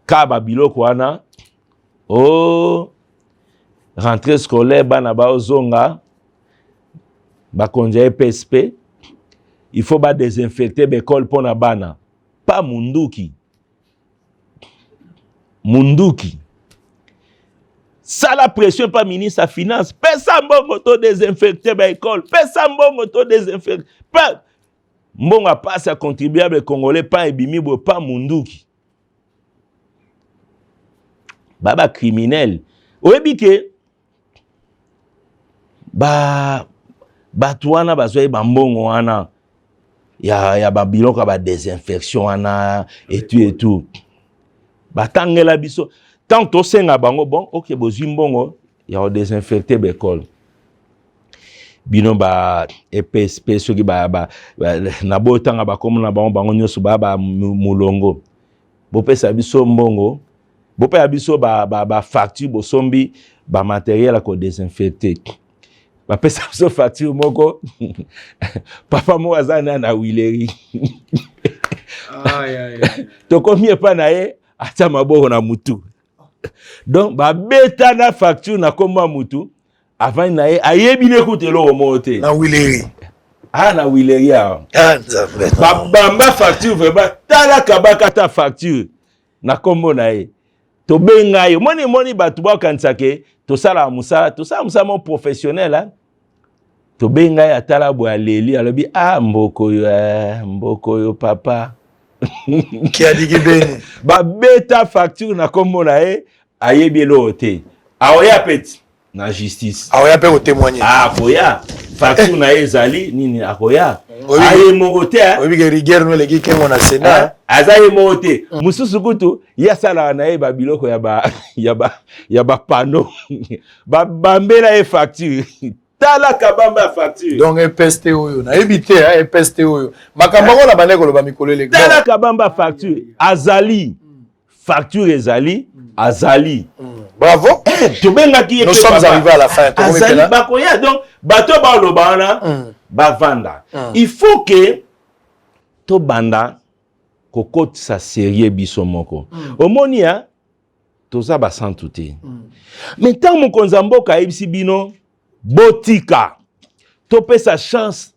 ka babiloko wana o oh, rentrée scolaire, bana baozonga, bakonzi ya EPSP, il faut badésinfecter baekole mpo na bana pa munduki. Munduki, sala pression pa ministre ya finance: pesa mbongo to désinfecter baekole, pesa mbongo to désinfecter. Pa mbongo apasi ya contribuable congolais, pa ebimi boye pa munduki, ba bacriminel. Oyebi ke ba bato wana bazwa ye bambongo wana ya babiloko ya badésinfection wana etu etu, batangela biso. Tant tosenga bango: bon, ok, bozwi mbongo ya kodésinfecter baekole, bino ba EPSP, soki ba, ba, ba, na botanga bakombo na bango, bango nyonso baya ba molongo, bopesa biso mbongo, bopesa biso bafacture, ba, ba bosombi bamatériel ya kodésinfecter. Bapesa biso facture moko, papa moko aza na Huileries. Tokomi epa na ye, atia maboko na mutu. Donc babeta na facture na kombo ya mutu avandi na ye, ayebi ne kuta eloko moko te. Na Huileries? Ah, na Huileries awa. Ah, Nzambe! Babamba facture vraiment, tala, kabaka ta facture na nkombo na ye. Tobenga ye, moni moni, bato bakanisa ke tosalaka mosala, tosala mosala mo professionnel, hein? Tobenga ye, atala boye, aleli, alobi: "Ah, mboko oyo, eh, mboko oyo, papa." Kiadiki beni. Babeta facture na nkombo na ye, ayebi eloko te, aoya peti. Na justice. Akoya mpe kotémoigner? Akoya. Facture na ye ezali nini? Akoya aye moko te. Oyebi ke rigueur no eleki kengo na Sénat. Aza ye moko te. Mosusu kutu ye asalaka na ye babiloko ya bapano, babambela ye facture. Tala kabamba ya facture. Donc EPST oyo, nayebi te, EPST oyo, makambo yango na bandeki koloba mikolo eleki. Tala kabamba facture, azali facture, ezali, azali. Bravo. Tobengaki ye. Nous sommes arrivés à la fin. Azali, bakoya. Donc bato baloba wana, bavanda. Il faut que tobanda kokotisa sérieux biso moko. Omoni ya toza basantu te, mais ntango mokonzi ya mboka ayebisi bino botika, topesa chance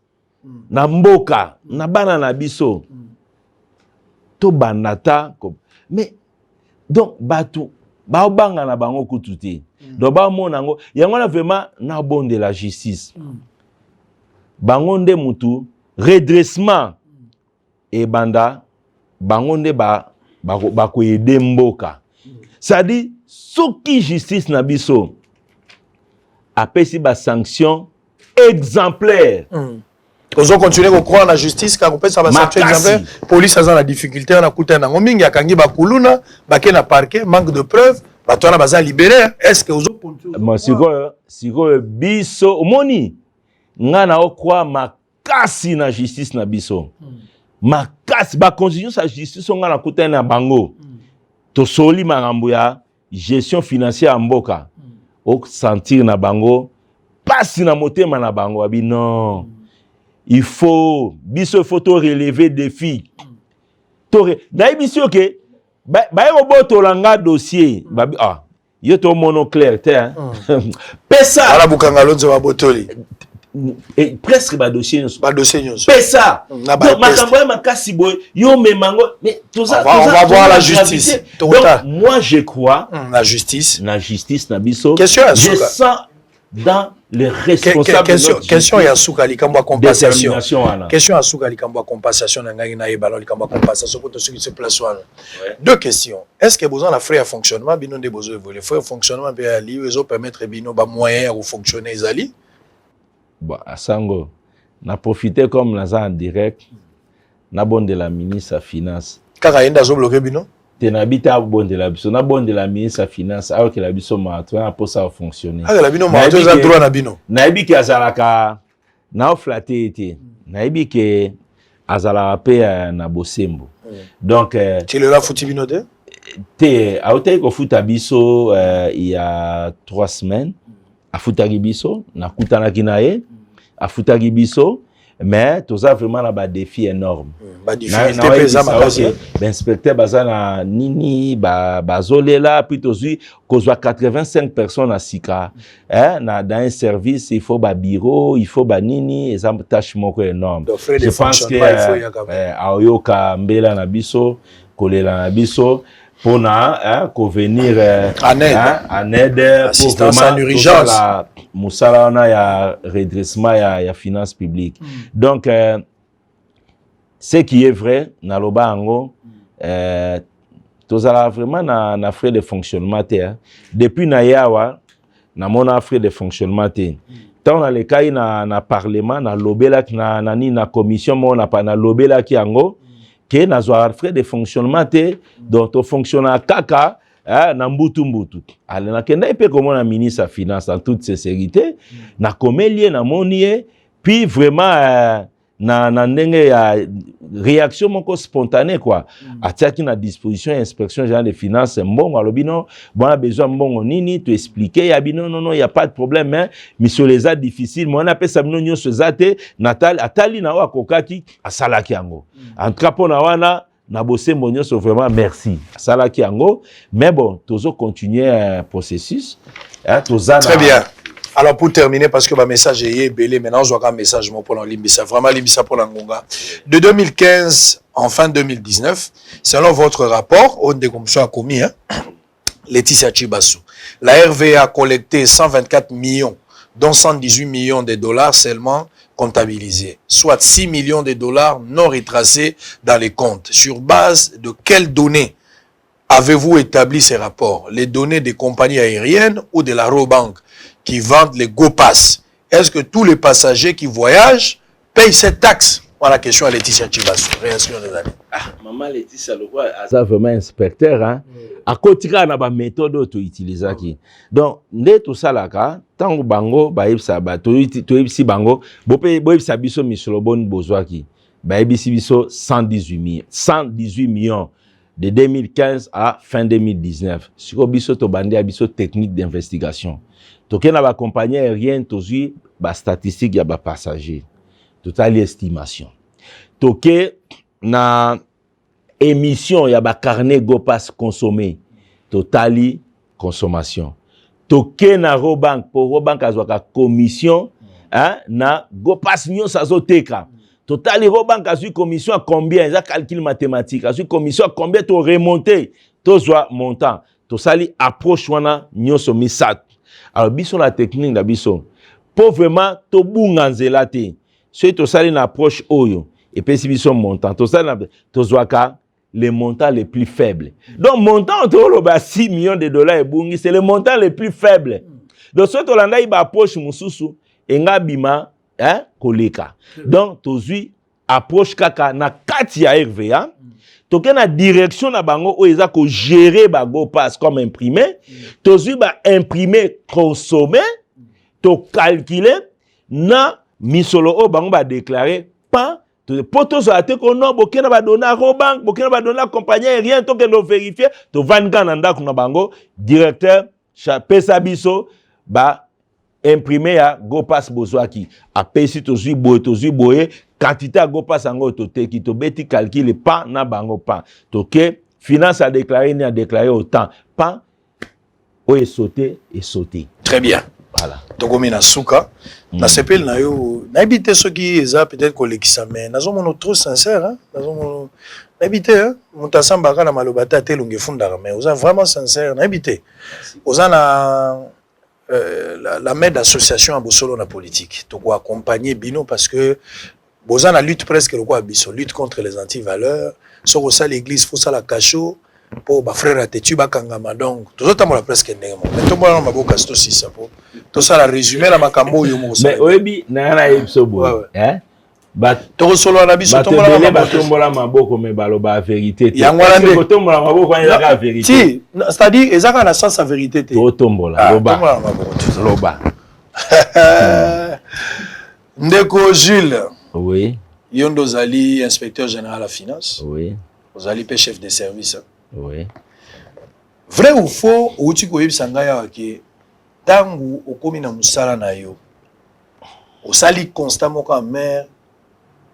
na mboka, na bana na biso, tobanda ta. Mais donc bato baobanga na bango kutu te. Donc baomona yango, yango wana vraiment nabondela justice. Bango nde mutu redressement ebanda, bango nde bakoaider mboka. C'est-à-dire soki justice na biso apesi basanction exemplaire. Ozo continuer kocroire na justice kaka kopesa basanction exemplaire? Police aza na difficulté wana, kuta nango mingi, akangi bakuluna, bake na parquet, manque de preuve, bato wana baza libéré. Est ce que ozo Bon, sikoyo biso omoni nga na ocroire makasi na justice na biso, makasi. Bakonzi nyonso ya justice oyo nga nakutani na bango, tosoli makambo ya gestion financière ya mboka, osentir na bango pasi na motema na bango. Babi non, il faut biso, il faut to relever défi. To nayebi si oke baye kobotola nga dossier, babi ah, yo tomono clair te, hein? Pesa. Ala Bukanga Lonzo babotoli. Et presque badossier nyonso. Badossier nyonso. Pesa. Donc makambo ya makasi boye, yo omema yango, mais toza On va voir la justice. Donc moi je crois la justice. Na justice na biso. Question ya Je sens dans les responsables. Question ya suka, likambo ya compensation. Question ya suka, likambo ya compensation na ngai nayeba no likambo ya compensation po tosoki se place wana. Deux questions: est ce que boza na frais ya fonctionnement? Bino nde bozo évoluer, frais ya fonctionnement mpe ya li ezopermettre bino bamoyen ya kofonctionner ezali? Bon, asango na profite comme naza en direct, nabondela ministre ya finance. Kaka ye nde azobloquer bino? Te, nayebi te. Abondela biso, nabondela ministre ya finance ayokela biso mawa, toza na mposa ya fonctionner. Akela bino mawa to eza droit na bino? Nayebi ke azalaka naoflatter ye te, nayebi ke azalaka mpe na bosembo. Donc Ti lelo afuti bino te? Te, autaki kofuta biso il y a 3 semaines. Afutaki biso, nakutanaki na ye, afutaki biso, mais toza vraiment na badéfi énorme. Badifficulté mpe eza makasi. Bainspecteur baza na nini, bazolela. Puis tozwi kozwa 85 personnes na sika, eh, na dans un service, il faut babureau, il faut banini, eza tâche moko énorme. Je pense que aoyoka mbela na biso, kolela na biso mpona kovenir en aide, en aide. Assistance en urgence. Mosala wana ya redressement ya finance publique. Donc ce qui est vrai, naloba yango, tozala vraiment na frais de fonctionnement te, hein. Depuis na ye awa, namona frais de fonctionnement te. Ntango nalekai na parlement, nalobelaki na nini, na commission moko, nalobelaki yango ke nazwaka frais de fonctionnement te. Donc tofonctionnaka kaka na mbutu mbutu. Ale, nakendaki mpe komona ministre ya finance en toute sincérité, nakomeli ye, namoni ye, puis vraiment na ndenge ya réaction moko spontanée quoi, atiaki na disposition ya inspection générale des finances mbongo. Alobi non, bona besoin mbongo nini, toexpliquer ya bino, non non, y a pas de problème, mais misolo eza difficile, mwana apesa bino nyonso eza te. Natali, atali na oyo akokaki, asalaki yango. En tout cas mpona wana, na bosembo nyonso, vraiment merci, asalaki yango. Mais bon, tozo continuer processus, hein, toza Très bien. Alors pour terminer, parce que ma message est ebele, maintenant je vois un message pour limbisa, vraiment limbisa pour la ngonga. De 2015 en fin 2019, selon votre rapport, au commission a commis, hein, Laetitia Chibassou, la RVA a collecté 124 millions, dont 118 millions de dollars seulement comptabilisés, soit 6 millions de dollars non retracés dans les comptes. Sur base de quelles données avez-vous établi ces rapports? Les données des compagnies aériennes ou de la Rawbank? qui vendent les Go Pass. Est-ce que tous les passagers qui voyagent payent cette taxe? Voilà la question à Laetitia Chibasso. Réaction des amis. Ah, maman Laetitia lokwa aza vraiment inspecteur, hein? Akoti kaka na baméthode oyo toutilisaki. Donc nde tosalaka, ntango bango bayebisa, toyebisi bango bope boyebisa biso misolo boni bozwaki, bayebisi biso 118 millions, 118 millions de 2015 à fin 2019. Sikoyo biso tobandi ya biso technique d'investigation, tokei na bacompagnie aérienne, tozwi bastatistique ya bapassager, totali estimation, toke na émission ya bacarnet Gopass consommé, totali consommation, toke na Rawbank, mpo Rawbank azwaka commission, hein, na Gopass nyonso azoteka. Totali Rawbank azwi commission ya combien, eza calcul mathématique, azwi commission ya combien, toremonte, tozwa montant. Tosali approche wana nyonso misato. Alors biso na technique na biso, mpo vraiment tobunga nzela te, soki tosali na approche oyo epesi biso montant, tosali na tozwaka le montant le plus faible. Donc montant toloba 6 millions de dollars ebungi, c'est le montant le plus faible. Donc soki tolandaki baapproche mosusu, enga bima, hein, koleka. Donc tozwi approche kaka na kati ya RVA, toke na direction na bango oyo eza kogérer baGo Pass comme imprimé, tozwi baimprimé consommé, tocalcule na misolo oyo bango badéclare pan, mpo tozala te kono boke na badonnées ya Rawbank, boke na badonnées ya compagnie aérienne, tokende ovérifie. Tovandi kaka na ndako na bango, directeur pesa biso ba imprimé ya Gopass bozwaki, apesi, tozwi boye, tozwi boye, quantité ya Gopass yango toteki, tobeti calcul pa na bango pa, toke finance a déclaré ni a déclaré autant pa oyo esaute esaute. Très bien. Voilà. Tokomi na suka. Nasepeli na yo, nayebi te soki eza peut-être kolekisa, mais nazomona trop sincère, hein? Nazomona, nayebi te, hein? Moto asambaka na maloba te, ate elongi efundaka, mais oza vraiment sincère. Nayebi te, oza na la main d'association ya bosolo na politique, tokoaccompagne bino parce que boza na lutte presque lokola biso, lutte contre les antivaleurs. Soki osala église, fosala cachot mpo bafrère ya tetu bakangama. Donc tozotambola presque ndenge moko, mais tombola na maboko, kasi tosisa mpo tosala résumé na makambo oyo moko. Mais oyebi, na nga nayebi biso boye, hein? Tokosolola na biso. Bato ebele batombola maboko, mais baloba vérité te. Yango wana nde. Kotombola maboko wana ezaka vérité? Ti, c'est-à-dire eza kaka na sens ya vérité te. Totombola. Ah, loba. Tombola na maboko. Loba. Ndeko Jules, Oui. yo nde ozali inspecteur général ya finance, Oui. ozali mpe chef de service. Oui. Vrai ou faux, outi koyebisa ngai awa ke ntango okomi na mosala na yo, osali constat moko ya mare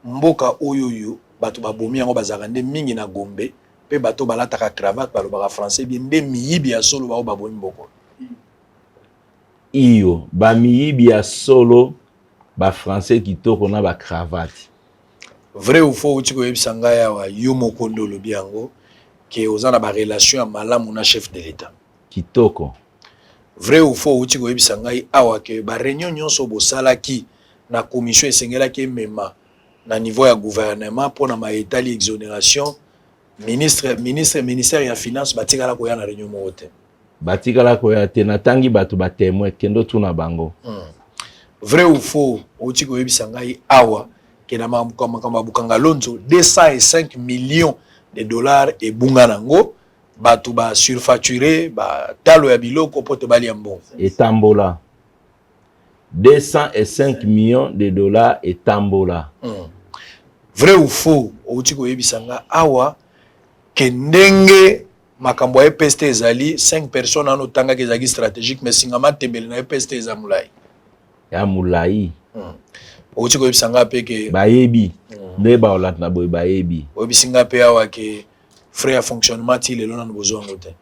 mboka oyo oyo bato babomi yango bazalaka nde mingi na Gombe, mpe bato balataka cravate, balobaka français bien, nde miyibi ya solo bao babomi mboka? Iyo, bamiyibi ya solo, bafrançais kitoko na bacravate. Vrai ou faux, outi koyebisa ngai awa, yo moko nde olobi yango, ke oza na barelation ya malamu na chef de l'État? Kitoko. Vrai ou faux, outi koyebisa ngai awa ke baréunion nyonso bosalaki na commission esengelaki emema na niveau ya gouvernement mpona maetali exonération, ministre ministère ya finance batikala koya na réunion moko te? Batikala koya te, natangi bato batémoin, kende otuna bango. Vrai ou faux, outi koyebisa ngai awa ke na makambo ya Bukanga Lonzo, 205 millions de dollars ebunga nango, bato basurfacture batalo ya biloko mpo te balia mbongo? Etambola, 205 millions de dollars etambola. Vrai ou faux, outi koyebisa nga awa ke ndenge makambo ya EPST ezali, 5 personnes wana otangaki ezalaki stratégique, mais singama tembele na EPST eza molai? Ya molai. Outi koyebisa nga mpe ke Bayebi nde baolanda na boye, bayebi. Oyebisi nga mpe awa ke frais ya fonctionnement ti lelo nano bozwa yango te?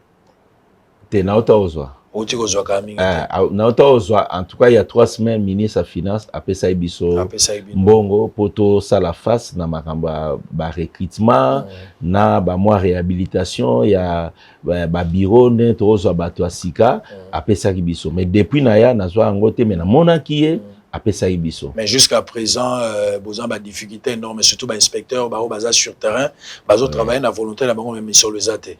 Te, nauta kozwa. Outi kozwa kaka mingi te? Nauta kozwa, en tout cas il y a 3 semaines, ministre ya finance apesaki biso Apesaki bino. mbongo mpo tosala face na makambo ya barecrutement na bamwa réhabilitation ya babureau, nde tokozwa bato ya sika. Apesaki biso, mais depuis na ya nazwa yango te, mais namonaki ye, apesaki biso. Mais jusqu'à présent, boza badifficulté énorme, surtout bainspecteur bao baza sur terrain, bazotravaille na volonté na bango, mais misolo eza te.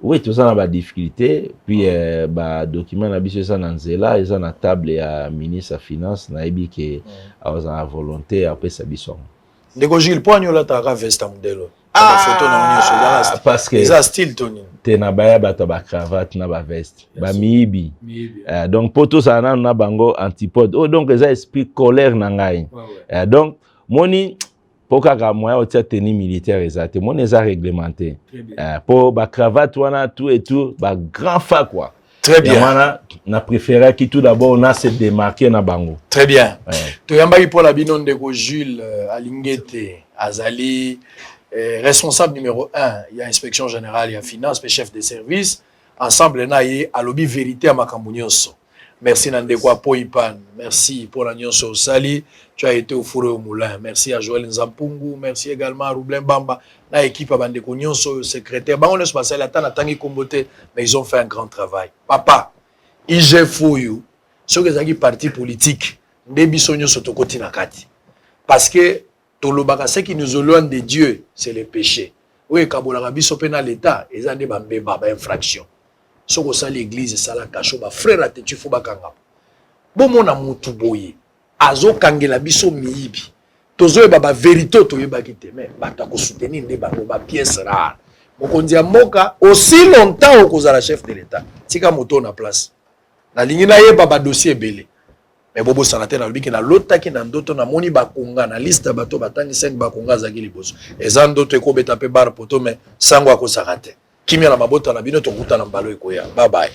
Oui, toza na badifficulté, puis badocument na biso eza na nzela, eza na table ya ministre ya finance. Nayebi ke akozala na volonté ya kopesa biso yango. Ndeko Jules, mpo ani olataka veste ya modèle oyo? Bafoto na nyonso ezaka Parce que eza style to nini? Te, na baya bato ya bacravate na baveste, bamiyibi. Donc mpo tozala nano na bango antipode oyo, donc eza esprit colère na ngai. Donc moni mpo kaka moyen otia tenue militaire eza te, moni eza réglementé mpo bacravate wana, tout et tout, bagrand fa quoi. Très bien. Yango wana na préféraki tout d'abord na se démarquer na bango. Très bien. Ouais. Toyambaki mpo na bino ndeko Jules Alingete, azali responsable numéro 1 ya Inspection générale ya finance mpe chef de service. Ensemble na ye, alobi vérité ya makambo nyonso. Merci na ndeko Apoipan, merci mpona nyonso osali, tu as été au four et au moulin. Merci à Joël Nzampungu, merci également à Roublin Bamba na équipe ya bandeko nyonso oyo, secrétaire, bango nyonso basali, ata natangi kombo te, mais ils ont fait un grand travail. Papa, IGF oyo, soki ezalaki parti politique nde biso nyonso tokoti na kati, parce que tolobaka: ce qui nous éloigne de Dieu, c'est le péché. Oyo ekabolaka biso mpe na l'État eza nde bambeba, bainfraction. Soki osali église, esala kasho, bafrère atetu fo bakanga. Bomona mutu boye azokangela biso miyibi, tozoyeba bavérité oyo toyebaki te, mais bato akosoutenir nde bango bapièce rare. Mokonzi ya mboka, aussi longtemps okozala chef de l'État, tika moto na place. Nalingi nayeba badossier ebele, mais bobosana te, nalobiki nalotaki na ndoto, namoni bakonga na liste ya bato batangi 5, bakonga azalaki liboso. Eza ndoto ekobeta mpe bar poto, mais sango akosaka te. Kimia na mabota na bino, tokutana mbalo ekoya. Babaye.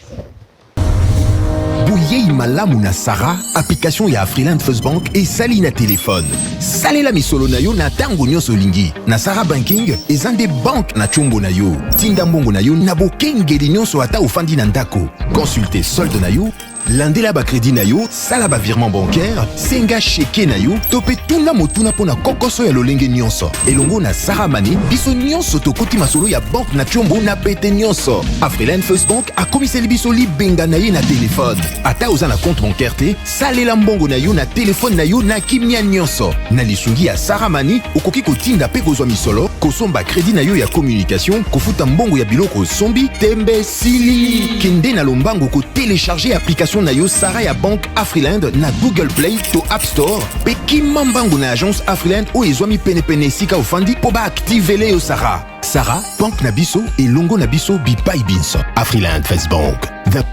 Boyei malamu na Sara, application ya Afriland First Bank esali na telefone. Salela misolo na yo na ntango nyonso olingi na Sara Banking. Eza nde banke na tshombo na yo. Tinda mbongo na yo na bokengeli nyonso, ata ofandi na ndako. Consulte solde na yo, landela bacrédit na yo, sala bavirement bancaire, senga chèque na yo to mpe tuna motuna mpo na kokoso ya lolenge nyonso. Elongo na Sara Money, biso nyonso tokoti masolo ya banke na tshombo na pete nyonso. Afriland First Bank akomiseli biso libenga na ye na telefone. Ata oza na compte bancaire te, salela mbongo na yo na telefone na yo na kimia nyonso. Na lisungi ya Sara Money, okoki kotinda mpe kozwa misolo, kosomba crédit na yo ya communication, kofuta mbongo ya biloko osombi. Tembe sili, kende na lombango kotélécharger application na yo Sara ya banque Afriland na Google Play to App Store, mpe kima mbango na agence Afriland oyo ezwami penepene esika ofandi mpo baaktivele yo Sara. Sara, banque na biso, elongo na biso bipai binso. Afriland First Bank. The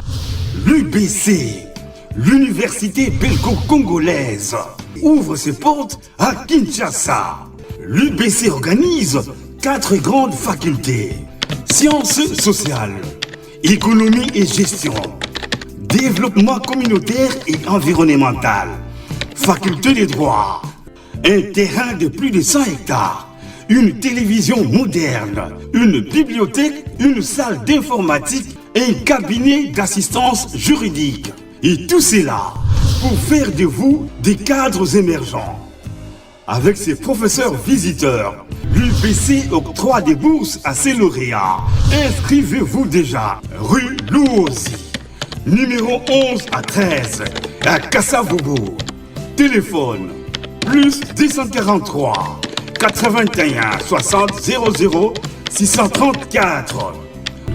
L'UBC, l'université belgo-congolaise, ouvre ses portes à Kinshasa. L'UBC organise quatre grandes facultés. Sciences sociales, économie et gestion, développement communautaire et environnemental, faculté de droit, un terrain de plus de 100 hectares, une télévision moderne, une bibliothèque, une salle d'informatique et un cabinet d'assistance juridique. Et tout cela pour faire de vous des cadres émergents. Avec ses professeurs visiteurs, l'UBC octroie des bourses à ses lauréats. Inscrivez-vous déjà, rue Louosi, numéro 11 à 13, à Kasavubu. Téléphone, plus 243 81 60 00 634.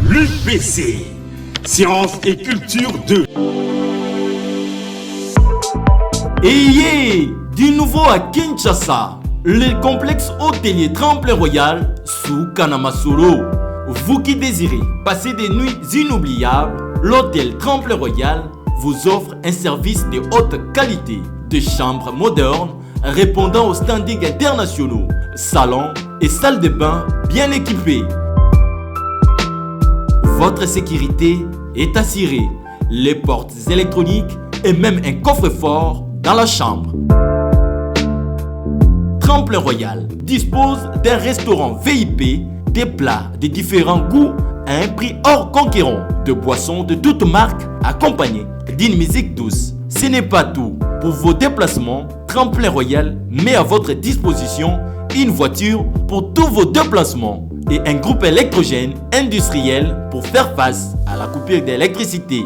L'UBC, Sciences et Culture 2. Ayez du nouveau à Kinshasa, le complexe hôtelier Tremplin Royal sous Kanamasolo. Vous qui désirez passer des nuits inoubliables, l'hôtel Tremplin Royal vous offre un service de haute qualité, de chambres modernes répondant aux standings internationaux, salons et salles de bain bien équipées. Votre sécurité est assurée. Les portes électroniques et même un coffre-fort dans la chambre. Tremplin Royal dispose d'un restaurant VIP, des plats de différents goûts à un prix hors conquérant, de boissons de toutes marques accompagnées d'une musique douce. Ce n'est pas tout. Pour vos déplacements, Tremplin Royal met à votre disposition une voiture pour tous vos déplacements et un groupe électrogène industriel pour faire face à la coupure d'électricité.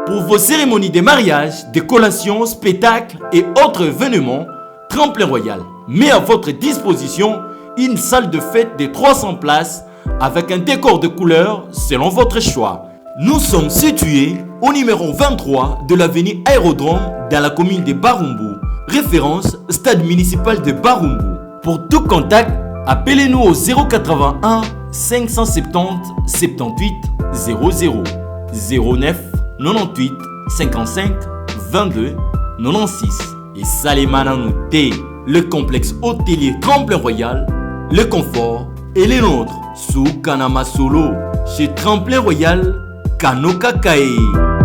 Pour vos cérémonies de mariage, de collations, spectacles et autres événements, Tremplin Royal met à votre disposition une salle de fête de 300 places avec un décor de couleurs selon votre choix. Nous sommes situés au numéro 23 de l'avenue Aérodrome dans la commune de Barumbu. Référence stade municipal de Barumbu. Pour tout contact, appelez-nous au 081 570 78 00 09 98 55 22 96 et Salemana T, le complexe hôtelier Tremplin Royal, le confort et les nôtres sous Kanama Solo chez Tremplin Royal Kanoka Kae.